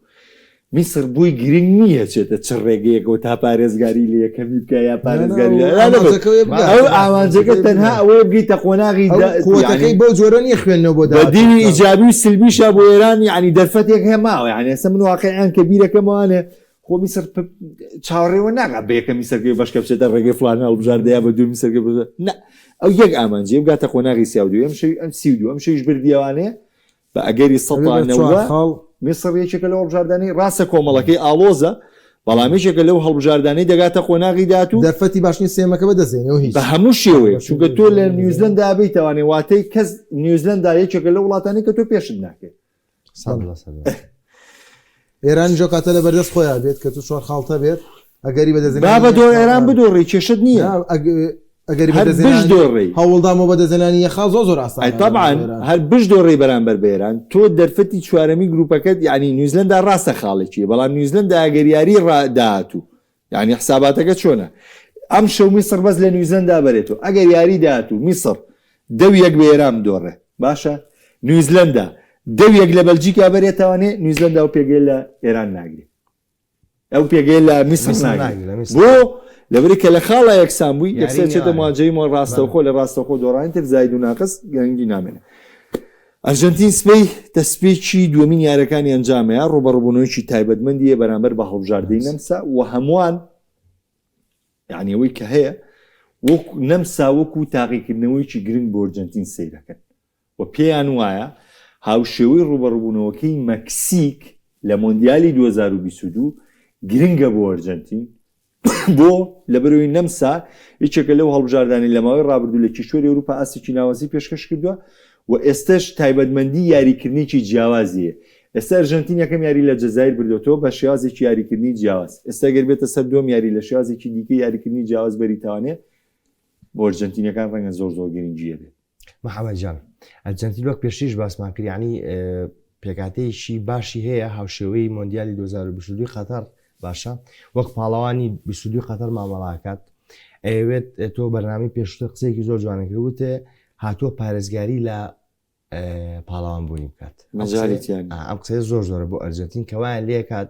میسر بۆی گرنگ نییە چێتە چ ڕێگەیەکەوە تا پارێزگاری لە یەکەمی بکە یا پارێزگاری لە نا، نا، نا، ئامانجەکە ئەوەیە بگات. ئەو ئامانجەکە تەنها ئەوەیە بگەیتە قۆناغی ئەو دا- قوتەکەی یعنی بەو جۆرە نییە خوێندنەوە بۆ بە داهاتوو دیوی بکات. ئیجابی و سلبیشە بۆ ئێران یعنی دەرفەتێک هەیە ماوە یعنی ئێستا من واقعیان کە بیرەکەمەوانێ خۆ میسر چاوەڕێوە ناکات بە یەکەمی سەرکەوی بەشکە بچێتە ڕێگەی فلان هەڵبژاردە یا بە دووەمی سەرکەوی بەشکە نا ئەو یەک ئامانجی بگاتە قۆناغی سیا و دوو ئەم شەوی ئەم 32 ئەم شەویش بردیەوانەیە بە ئەگەری ئەبێ بە چوار سەتا خاڵ میسر یەکێکە لەو هەڵبژاردانەی ڕاستە کۆمەڵەکەی ئاڵۆزە بەڵام یەکێکە لەو هەڵبژاردانەی دەگاتە قۆناغی داهاتوو دەرفەتی باشترین سێیەمەکە بەدەستێنێ و هیچ بە هەموو شێوەیەک چونکە تۆ لە نیوزلەندا بیتوانێ واتەی کەس نیوزلەندا یەکێکە لەو وڵاتانەی کە تۆ پێشت ناکەێت 100%. ئێران جۆ کاتە لە بەردەست خۆیان بێت کە تو چوار خاڵتە بێت ئەگەری بەدەستهێنانی با بە یەک دۆ خاڵ ئێران بدۆڕی کێشت نییە نا، ئەگ- ئەگەری هەر بەدەستهێنانی بشدۆڕی هەوڵدان بۆ بەدەستهێنانی یەک خاڵ زۆر زۆر ئاسانە ئەی طبعا هەر بشدۆڕی بەرامبەر بە ئێران تۆ دەرفەتی چوارەمی گروپەکەت یعنی نیوزلەندا ڕاستە خاڵێکی بەڵام نیوزلەندا ئەگەر یاری ڕا داهاتوو یعنی حساباتەکە چۆنە ئەم شەو میسڕ بەس لە نیوزلەندا بەرێتەوە ئەگەر یاری داهاتوو میسڕ دەو یەک بە ئێران بدۆڕێ باشە نیوزلەندا دەو یەک لە بەلجیکا بەرێتەوانێ نیوزلەندا و پێگەی لە ئێران ناگرێ ئەو پێگەی لە میسڕ میسڕ ناگرێ ناگرێ، لە میسڕ. بۆ لەبەری کە لە خاڵا یەکسان بووی یاری یەکسەر چێتە نێوانە. مواجهەی مۆ ڕاستەوخۆ لە ڕاستەوخۆ دۆڕانی تر زاید و ناقس گرنگی نامێنێ ئەرجەنتین سبەی دەستپێکی دووەمین یاریەکانی ئەنجامەیە ڕوبەڕوبوونەوەیەکی تایبەتمەندیە بەرامبەر بە هەڵبژاردەی نەمسا و هەمووان یعنی ئەوەی کە هەیە وەک نەمسا وەکو تاقیکردنەوەیکی گرنگ بۆ ئەرجەنتین سەیرەکەن و پێیان وایە هاوشێوەی ڕوبەڕوبوونەوەکەی مەکسیک لە مۆندیالی 2022 گرنگە بۆ ئەرجەنتین بۆ؟ لەبەرئەوەی نەمسا یەکێکە لەو هەڵبژاردانەی لە ماوەی ڕابردوو لە کیشوەری ئەوروپا ئاستێکی ناوازەی پێشکەش کردووە و ئێستەش تایبەتمەندی یاریکردنێکی جیاوازی هەیە. ئێستا ئەرژەنتین یەکەم یاری لە جەزایر بردۆتەوە بە شێوازێکی یاریکردنی جیاواز. ئێستا گەر بێتە سەر دووەم یاری لە شێوازێکی دیکەی یاریکردنی جیاواز بەریتانێ بۆ ئەرژەنتینیەکان ڕەنگە زۆر زۆر گرنگی هەبێت. محەمەد جان ئەرجەنتین وەک پێشتریش باسمان کرد یعنی پێکاتەیەکی باشی هەیە هاوشێوەی مۆندیالی 2022 قەتەر باشە وەک پاڵەوانی 22 قەتەر مامەڵاکات ئەیەوێت تۆ بەرنامی پێشتر قسەیەکی زۆر جوانە کرد وتێ هاتووە پارێزگاری لە پاڵەوان بوونی بکات ئەم قسەیە زۆر زۆرە بۆ ئەرجەنتین کەوایان لێکات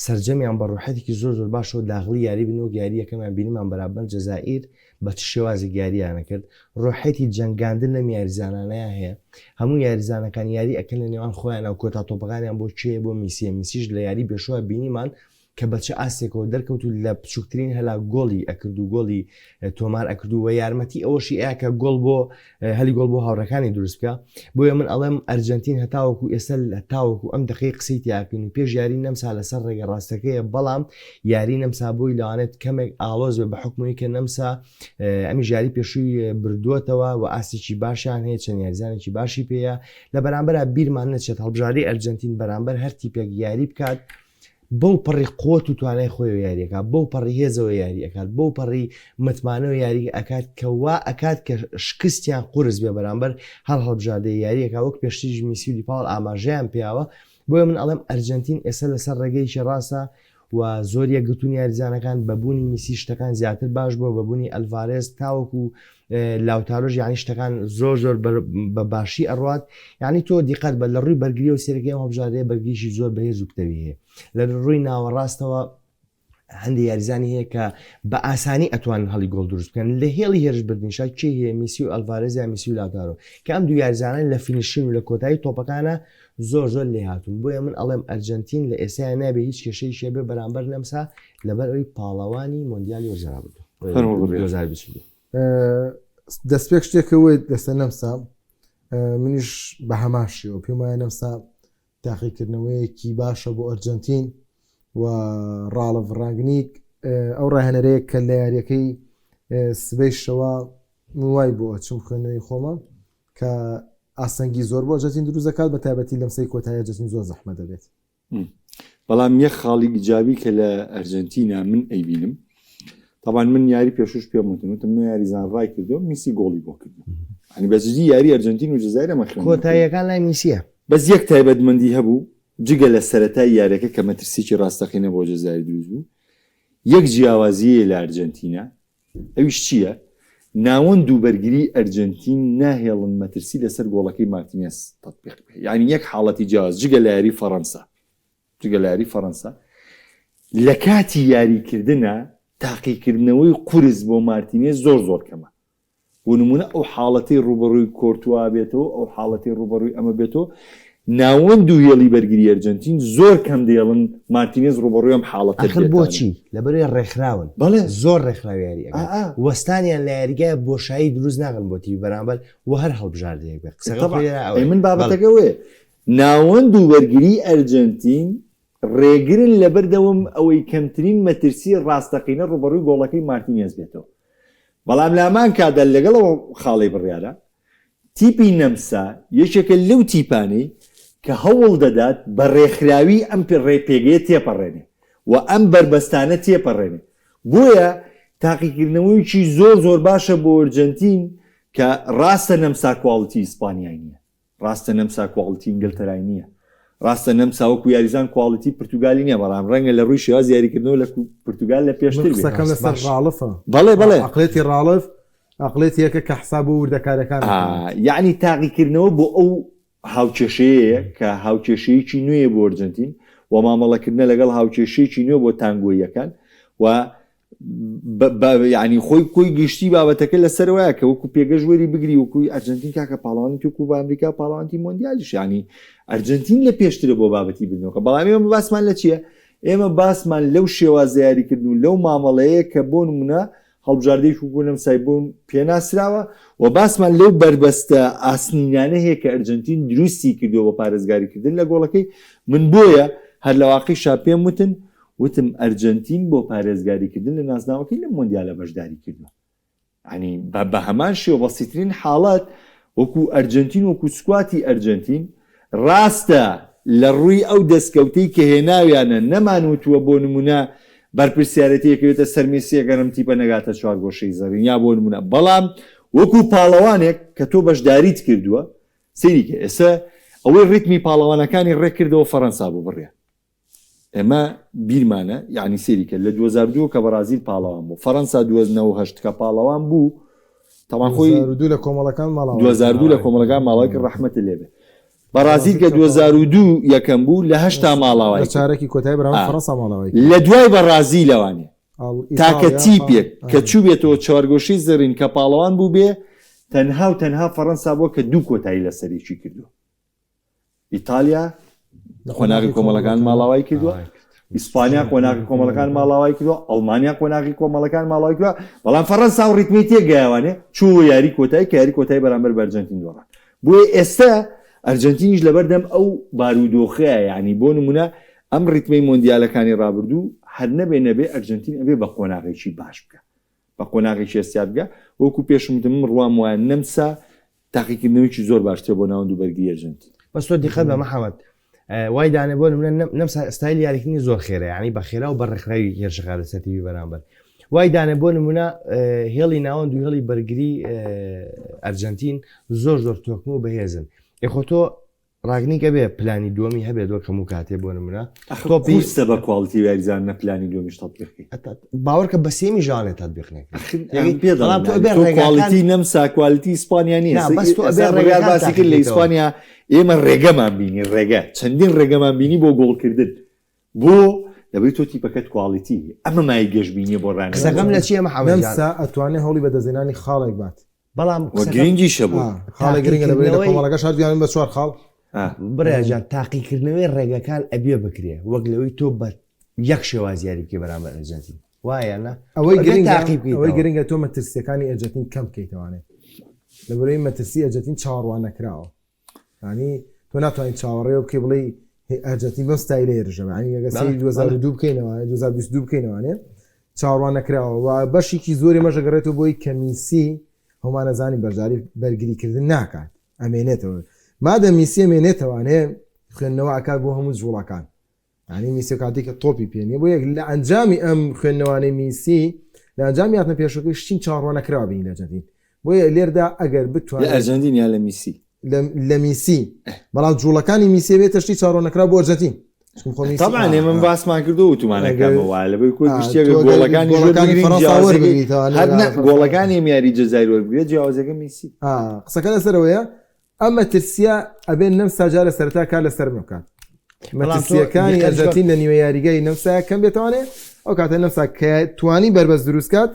سەرجەمیان بە ڕوحیەتێکی زۆر زۆر باشەوە داخڵی یاری بن وەک یاری یەکەمیان بینیمان بەرامبەر جەزائیر بە چ شێوازێک یارییانە کرد ڕوحیەتی جەنگاندن لەم یاریزانانەیا هەیە هەموو یاریزانەکان یاری ئەکەن لە نێوان خۆیانە و کۆتا تۆپەکانیان بۆ کێیە بۆ میسیە میسیش لە یاری پێشوە بینیمان کە بە چ ئاستێکەوە دەرکەوت و لە بچووکترین هەلا گۆڵی ئەکرد و گۆڵی تۆمار ئەکرد و یارمەتی ئەوەشی ئەیا کە گۆڵ بۆ هەلی گۆڵ بۆ هاوڕەکانی دروست بکە بۆیە من ئەڵێم ئەرجنتین هەتاوەکو ئێستا تاوەکو ئەم دقی قسەی تیاکەین و پێش یاری نەمسا لەسەر ڕێگە ڕاستەکەیە بەڵام یاری نەمسا بۆی لەوانێت کەمێک ئاڵۆز بێ بە حکومەوەی کە نەمسا ئەمی ژاری پێشووی بردووەتەوە و ئاستێکی باشیان هەیە چەند یاریزانێکی باشی پێیە لە بەرامبەر بیرمان نەچێت هەڵبژاردەی ئەرجنتین بەرامبەر هەر تیپێک یاری بکات بەو پەڕی قوت و توانای خۆیەوە یاری ئەکات، بەو پەڕی هێزەوە یاری ئەکات، بەو پەڕی متمانەوە یاری ئەکات کە وا ئەکات کە شکستیان قورس بێ بەرامبەر هەر هەڵبژاردەی یاری ئەکات وەک پێشتریش میسی و دیپاڵ ئاماژەیان پیاوە بۆیە من ئەڵێم ئەرجەنتین ئێستا لەسەر ڕێگەیەکی ڕاستە. و زۆر یەکگرتوون یاریزانەکان بە بوونی میسی شتەکان زیاتر باش بووە بە بوونی ئەلڤارێز تاوەکو لاوتارۆش یعنی شتەکان زۆر زۆر بە باشی ئەڕوات یعنی تۆ دیقەت بە لە ڕووی بەرگری و سێرەکەی ئەم هەڵبژاردەیە بەرگریشی زۆر بەهێز و پتەوی هەیە لە ڕووی ناوەڕاستەوە هەندێک یاریزانی هەیە کە بە ئاسانی ئەتوانن هەڵی گۆڵ دروست بکەن لە هێڵی هێرشبردنیشا کێ هەیە میسی و ئەلڤارێز یا میسی و لاوتارۆ کە ئەم دوو یاریزانە لە finishing و لە کۆتایی تۆپەکانە زۆر زۆر لێهاتوون بۆیە من ئەڵێم ئەرجەنتین لە ئێسایا نابێ هیچ کێشەیەکی هەبێ بەرامبەر نەمسا لەبەر ئەوی پاڵەوانی مۆندیالی وەرزی ڕابردوو فەرموو بڕیار. 2022. دەستپێک شتێکە وت لەسەر نەمسا منیش بە هەمان شێوە پێم وایە نەمسا تاقیکردنەوەیەکی باشە بۆ ئەرجەنتین و ڕاڵف ڕانگنیک ئەو ڕاهێنەرەیە کە لە یاریەکەی سبەی شەوە من وای بۆ ئەچم خوێندنەوەی خۆمە کە ئاستەنگی زۆر بۆ ئەرجەنتین دروست دەکات بە تایبەتی لەمسەی کۆتایی ئەرجەنتین زۆر زەحمەت دەبێت. بەڵام یەک خاڵی ئیجابی کە لە ئەرجەنتینا من ئەیبینم تاوان من یاری پێشوش پێم وتن وتم نۆ یاریزان ڕای کردو میسی گۆڵی بۆ کردو ئەنی بەجدی یاری ئەرجەنتین و جەزائیر ئەمە خوێندنەوە کۆتاییەکان لای میسیە. بەس یەک تایبەتمەندی هەبوو جگە لە سەرەتای یاریەکە کە مەترسیەکی ڕاستەقینە بۆ جەزائیر دروست بوو یەک جیاوازی هەیە لە ئەرجەنتینا ئەویش چییە؟ ناوەند و بەرگری ئەرجەنتین ناهێڵن مەترسی لەسەر گۆڵەکەی مارتینێز تەتبیق بێ یانی یەک حاڵەتی جیاواز جگە لە یاری فەڕەنسا جگە لە یاری فەڕەنسا لە کاتی یاریکردنا تاقیکردنەوەی قورس بۆ مارتینێز زۆر زۆر کەمە بۆ نموونە ئەو حاڵەتەی ڕووبەڕووی کۆرتوا بێتەوە، ئەو حاڵەتەی ڕووبەڕووی ئەمە بێتەوە، ناوەند و هێڵی بەرگری ئەرجەنتین زۆر کەم دەیەڵن مارتینێز ڕووبەڕووی ئەم حاڵەتە ئاخر بێتانە. بۆچی؟ لەبەرئەوەی ڕێکخراون. بەڵێ. زۆر ڕێکخراو یاری ئا ئەکەن. ئا. وەستانیان لە یاریگایە بۆشایی دروست ناکەن بۆ تیپی بەرامبەر و هەر هەڵبژاردەیەک بێت. قسەکە تەبعەن. خۆی لێرە ئەی ئەوەیە. من بەڵێ. بابەتەکە ئەوەیە. ناوەند و بەرگری ئەرجەنتین ڕێگرن لەبەردەوم ئەوەی کەمترین مەترسی ڕاستەقینە ڕووبەڕووی گۆڵەکەی مارتینێز بێتەوە. بەڵام لە هەمان کاتدا لەگەڵ ئەو خاڵەی بڕیارە، تیپی نەمسا یەکێکە لەو تیپانەی کە هەوڵ دەدات بە ڕێکخراوی ئەم پێگەیە تێپەڕێنێ و ئەم بەربەستانە تێپەڕێنێ، بۆیە تاقیکردنەوەیەکی زۆر زۆر باشە بۆ ئەرجەنتین کە ڕاستە نەمسا کواڵیتی ئیسپانیای نییە، ڕاستە نەمسا کواڵیتی ئینگلتەرای نییە، ڕاستە نەمسا وەکو یاریزان کواڵیتی پرتوگالی نییە، بەڵام ڕەنگە لە ڕووی شێوازی یاریکردنەوە لە پرتوگال لە من پێشتر بێ. قسەکەم ڕاست لەسەر باش. ڕاڵفە. بەڵێ بەڵێ. عەقڵێتی ڕاڵف عەقڵێتیەکە کە حساب بۆ وردەکاریەکان ئا ئەکات. یەعنی تاقیکردنەوە بۆ ئەو هاوکێشەیەیە کە هاوکێشەیەکی نوێیە بۆ ئەرجەنتین و مامەڵەکردنە لەگەڵ هاوکێشەیەکی نوێ بۆ تانگۆییەکان و یعنی خۆی کۆی گشتی بابەتەکە لەسەرەوەیە کە وەکو پێگەش وەری بگری وەکوی ئەرجنتین کاکە پاڵەوانی تو کوبا ئەمریکا پاڵەوانتی مۆندیالیش ینی ئەرجنتین لە پێشترە بۆ بابەتی بردنەوەکە بەڵام ئێمە باسمان لە چییە ئێمە باسمان لەو شێوازە یاریکردن و لەو مامەڵەیە کە بۆ نمونە هەڵبژاردەی وەکو نەمسای بۆ پێناسراوە و باسمان لەو بەربەستە ئاسنینانە هەیە کە ئەرجنتین دروستی کردووە بە پارێزگاریکردن لە گۆڵەکەی من بۆیە هەر لە واقعیشا پێم وتن وتم ئەرجەنتین بۆ پارێزگاریکردن لە نازناوەکەی لەم مۆندیالە بەشداری کردووە یانی بە هەمان شێوە بەسیترین حاڵەت وەکو ئەرجەنتین وەکو squad ی ئەرجەنتین ڕاستە لە ڕووی ئەو دەستکەوتەی کە هێناویانە نەمان وتووە بۆ نمونە بەرپرسیارەتی ئەکەوێتە سەر مێسی ئەگەر ئەم تیپە نەگاتە چوارگۆشەی زەڕین یا بۆ نمونە بەڵام وەکو پاڵەوانێک کە تۆ بەشداریت کردووە سەیری کە ئێستا ئەوەی ڕیتمی پاڵەوانەکانی ڕێک کردەوە فەڕەنسا بوو بڕیار ئێمە بیرمانە یانی سەیری کە لە 2002 کە بەڕازیل پاڵەوان بوو فەڕەنسا 2008 کە پاڵەوان بوو تەمان خۆی 2002 لە کۆمەڵەکان ماڵاوای 2002 لە کۆمەڵەکان ماڵاوای کرد ڕەحمەت لێ بێ بەڕازیل کە 2002 یەکەم بوو لە هەشتا ماڵاوای لە کرد. چارەکی کۆتایی بەرامبەر آ. فەڕەنسا ماڵاوای کرد. لە دوای بەڕازیلەوانێ ئاڵ- تاکە ئیتاڵیا تیپێک پاڵ- کە چووبێتەوە چوارگۆشەی زێڕین کە پاڵەوان بوو بێ تەنها و تەنها فەڕەنسا بووە کە دوو کۆتایی لەسەرێکی کردووە ئیتالیا قۆناغی کۆمەڵەکان ماڵاوای کردووە ئیسپانیا قۆناغی کۆمەڵەکان ماڵاوای کردووە ئەڵمانیا قۆناغی کۆمەڵەکان ماڵاوای کردووە بەڵام فەڕەنسا و ڕیتمی تێگەیاوانێ چوو یاری کۆتایی کە یاری کۆتایی بەرامبەر بە ئەرجەنتین دۆڕان بۆیە ئێستا ئەرجەنتینیش لەبەردەم ئەو بارودۆخەیە یعنی بۆ نمونە ئەم ڕیتمەی مۆندیالەکانی ڕابردوو هەر نەبێ نەبێ ئەرجەنتین ئەبێ بە قۆناغێکی باش بکە بە قۆناغێکی هەستیار بگا وەکو پێشم وتم من ڕوام وایە نەمسا تاقیکردنەوەیکی زۆر باشترە بۆ ناوەند و بەرگری ئەرجەنتین. بەس تۆ دیقەت بە محەمەد وای دانێ بۆ نمونە نەمسا ستایلی یاریکردنی زۆر خێرە یعنی بە خێرا و بە ڕێکخراوی هێرشەکە لەسەر تیپی بەرامبەر وای دانێ بۆ نمونە هێڵی ناوەند و هێڵی بەرگری ئەرجەنتین زۆر زۆر تۆکمە و بەهێزن ئێ خۆ تۆ. ڕاگنیک ئەبێ پلانی دووەمی هەبێت وەک هەموو کاتێ بۆ نمونە تۆپی قورسە بە quality یاریزان نە پلانی دووەمیش تەتبیق کەی. باوەڕکە بە سێمی ژانێ تەتبیق نەکرێت. ئەخر ئەم پێ دەڵێم یانی تۆ quality نەمسا quality ئیسپانیا نییە. نا بەس تۆ ئەبێ ڕێگا باسی کرد لە ئیسپانیا ئێمە ڕێگەمان بینی ڕێگە چەندین ڕێگەمان بینی بۆ گۆڵکردن بۆ لەبەری تۆ تیپەکەت quality ئەمە مای گەشبینیە بۆ ڕانەر. قسەکەم لە چییە محەمەد جان؟ نەمسا ئەتوانێ هەوڵی بەدەستهێنانی خاڵێک بات. بەڵام گرنگیشە بۆ خاڵێک گرنگە لەبەری لە کۆمەڵەکەش هەردوویان بە چوار خاڵ. برا جان تاقیکردنەوەی ڕێگەکان ئەبێ بکرێ وەک لەوەی تۆ بە یەک شێواز یاری بکەی بەرامبەر ئەرجەنتین وایە نا ئەوەی گرنگە ئەوەی گرنگە تۆ مەترسیەکانی ئەرجەنتین کەم بکەیتەوانێ لەبەرەی مەترسی ئەرجەنتین چاوەڕوان نەکراوە ینی تۆ ناتوانین چاوەڕێ بکەی بڵێ ئەرجەنتین بەم ستایلە هێرشە ینی ئەگەر سەیری 2002 بکەینەوە 2022 بکەینەوانێ چاوەڕوان نەکراوە و بەشێکی زۆری مەژەگەڕێتەوە بۆی کە میسی هەمانەزانی بەشداری بەرگریکردن ناکات ئەمێنێتەوە مادە میسی ئەمێنێتەوانێ خوێندنەوە ئەکات بۆ هەموو جوڵەکان یعنی میسی کاتێک کە تۆپی پێ نیە بۆ یەک لە ئەنجامی ئەم خوێندنەوانەی میسی لە ئەنجامی هاتنە پێشەکەی شتین چاوەڕوان نەکراوە بینی لە ئەرجەنتین بۆیە لێردا ئەگەر بتوانێت لە ئەرجەنتین یا لە میسی لە میسی بەڵام جوڵەکانی میسی بێتە شتی چاوەڕوان نەکراو بۆ ئەرجەنتین طبعا ئێمە باسمان کردو وتومانەکەمەوە وایە لەبەی کۆی گشتیەکە گۆڵەکانی گۆڵەکانی فەرەنسا وەربگریتەوە هەر نە گۆڵەکانی ئەم یاری جەزایر وەربگرێت جیاوازەکە میسی قسەکە لەسەرەوەیە ئەم مەترسیە ئەبێ نەمسا جارە سەرەتا کار لەسەر بکات مەترسیەکانی ئەرجەنتین لە نیوە یاریگای نەمسا کەم بێتوانێ ئەو کاتە نەمسا کە توانی بەربەست دروستکات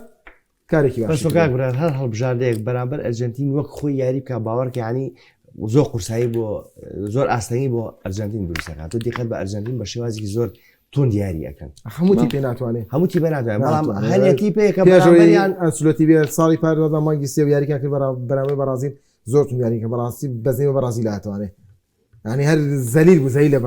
کارێکی باش بەس کاک برار هەر هەڵبژاردەیەک بەرامبەر ئەرجەنتین وەک خۆی یاری بکە باوەڕکە ینی زۆر قورسایی بۆ زۆر ئاستەنگی بۆ ئەرجەنتین دروستەکات و دیقەت بە ئەرجەنتین بە شێوازێکی زۆر توند یاری ئەەکەن هەموو تیپێ ناتوانێت هەموو تیپێ ناتوانێت بەڵام هەر تیپێکە بەرامبەریان ئەنسلۆتی بێ ساڵی پار بە مانگی سێ یاریکان کرد بەرامبەر بەڕازیل زۆر توند یاریکە بەڕاستی بەزەی بە بەڕازیل هاتوانێت ینی هەر زەلیل بوو زەلیل لە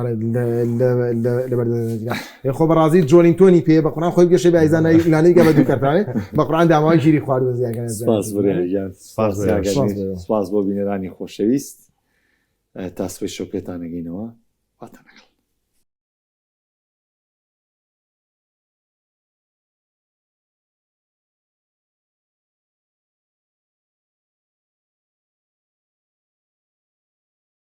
لە خۆ بەڕازیل جۆلینتۆنی پێ بە قڕان خۆی بگەشێ بە ئایزانای لالیگا بە دوو کەرتانێ بە قڕان داماوای ژیری خواردوە زیانکان سپاس بڕیار سپاس سپاس بۆ بینەرانی خۆشەویست تا سبەی شەو پێتان ئەگەینەوە خواتان لەگەڵ.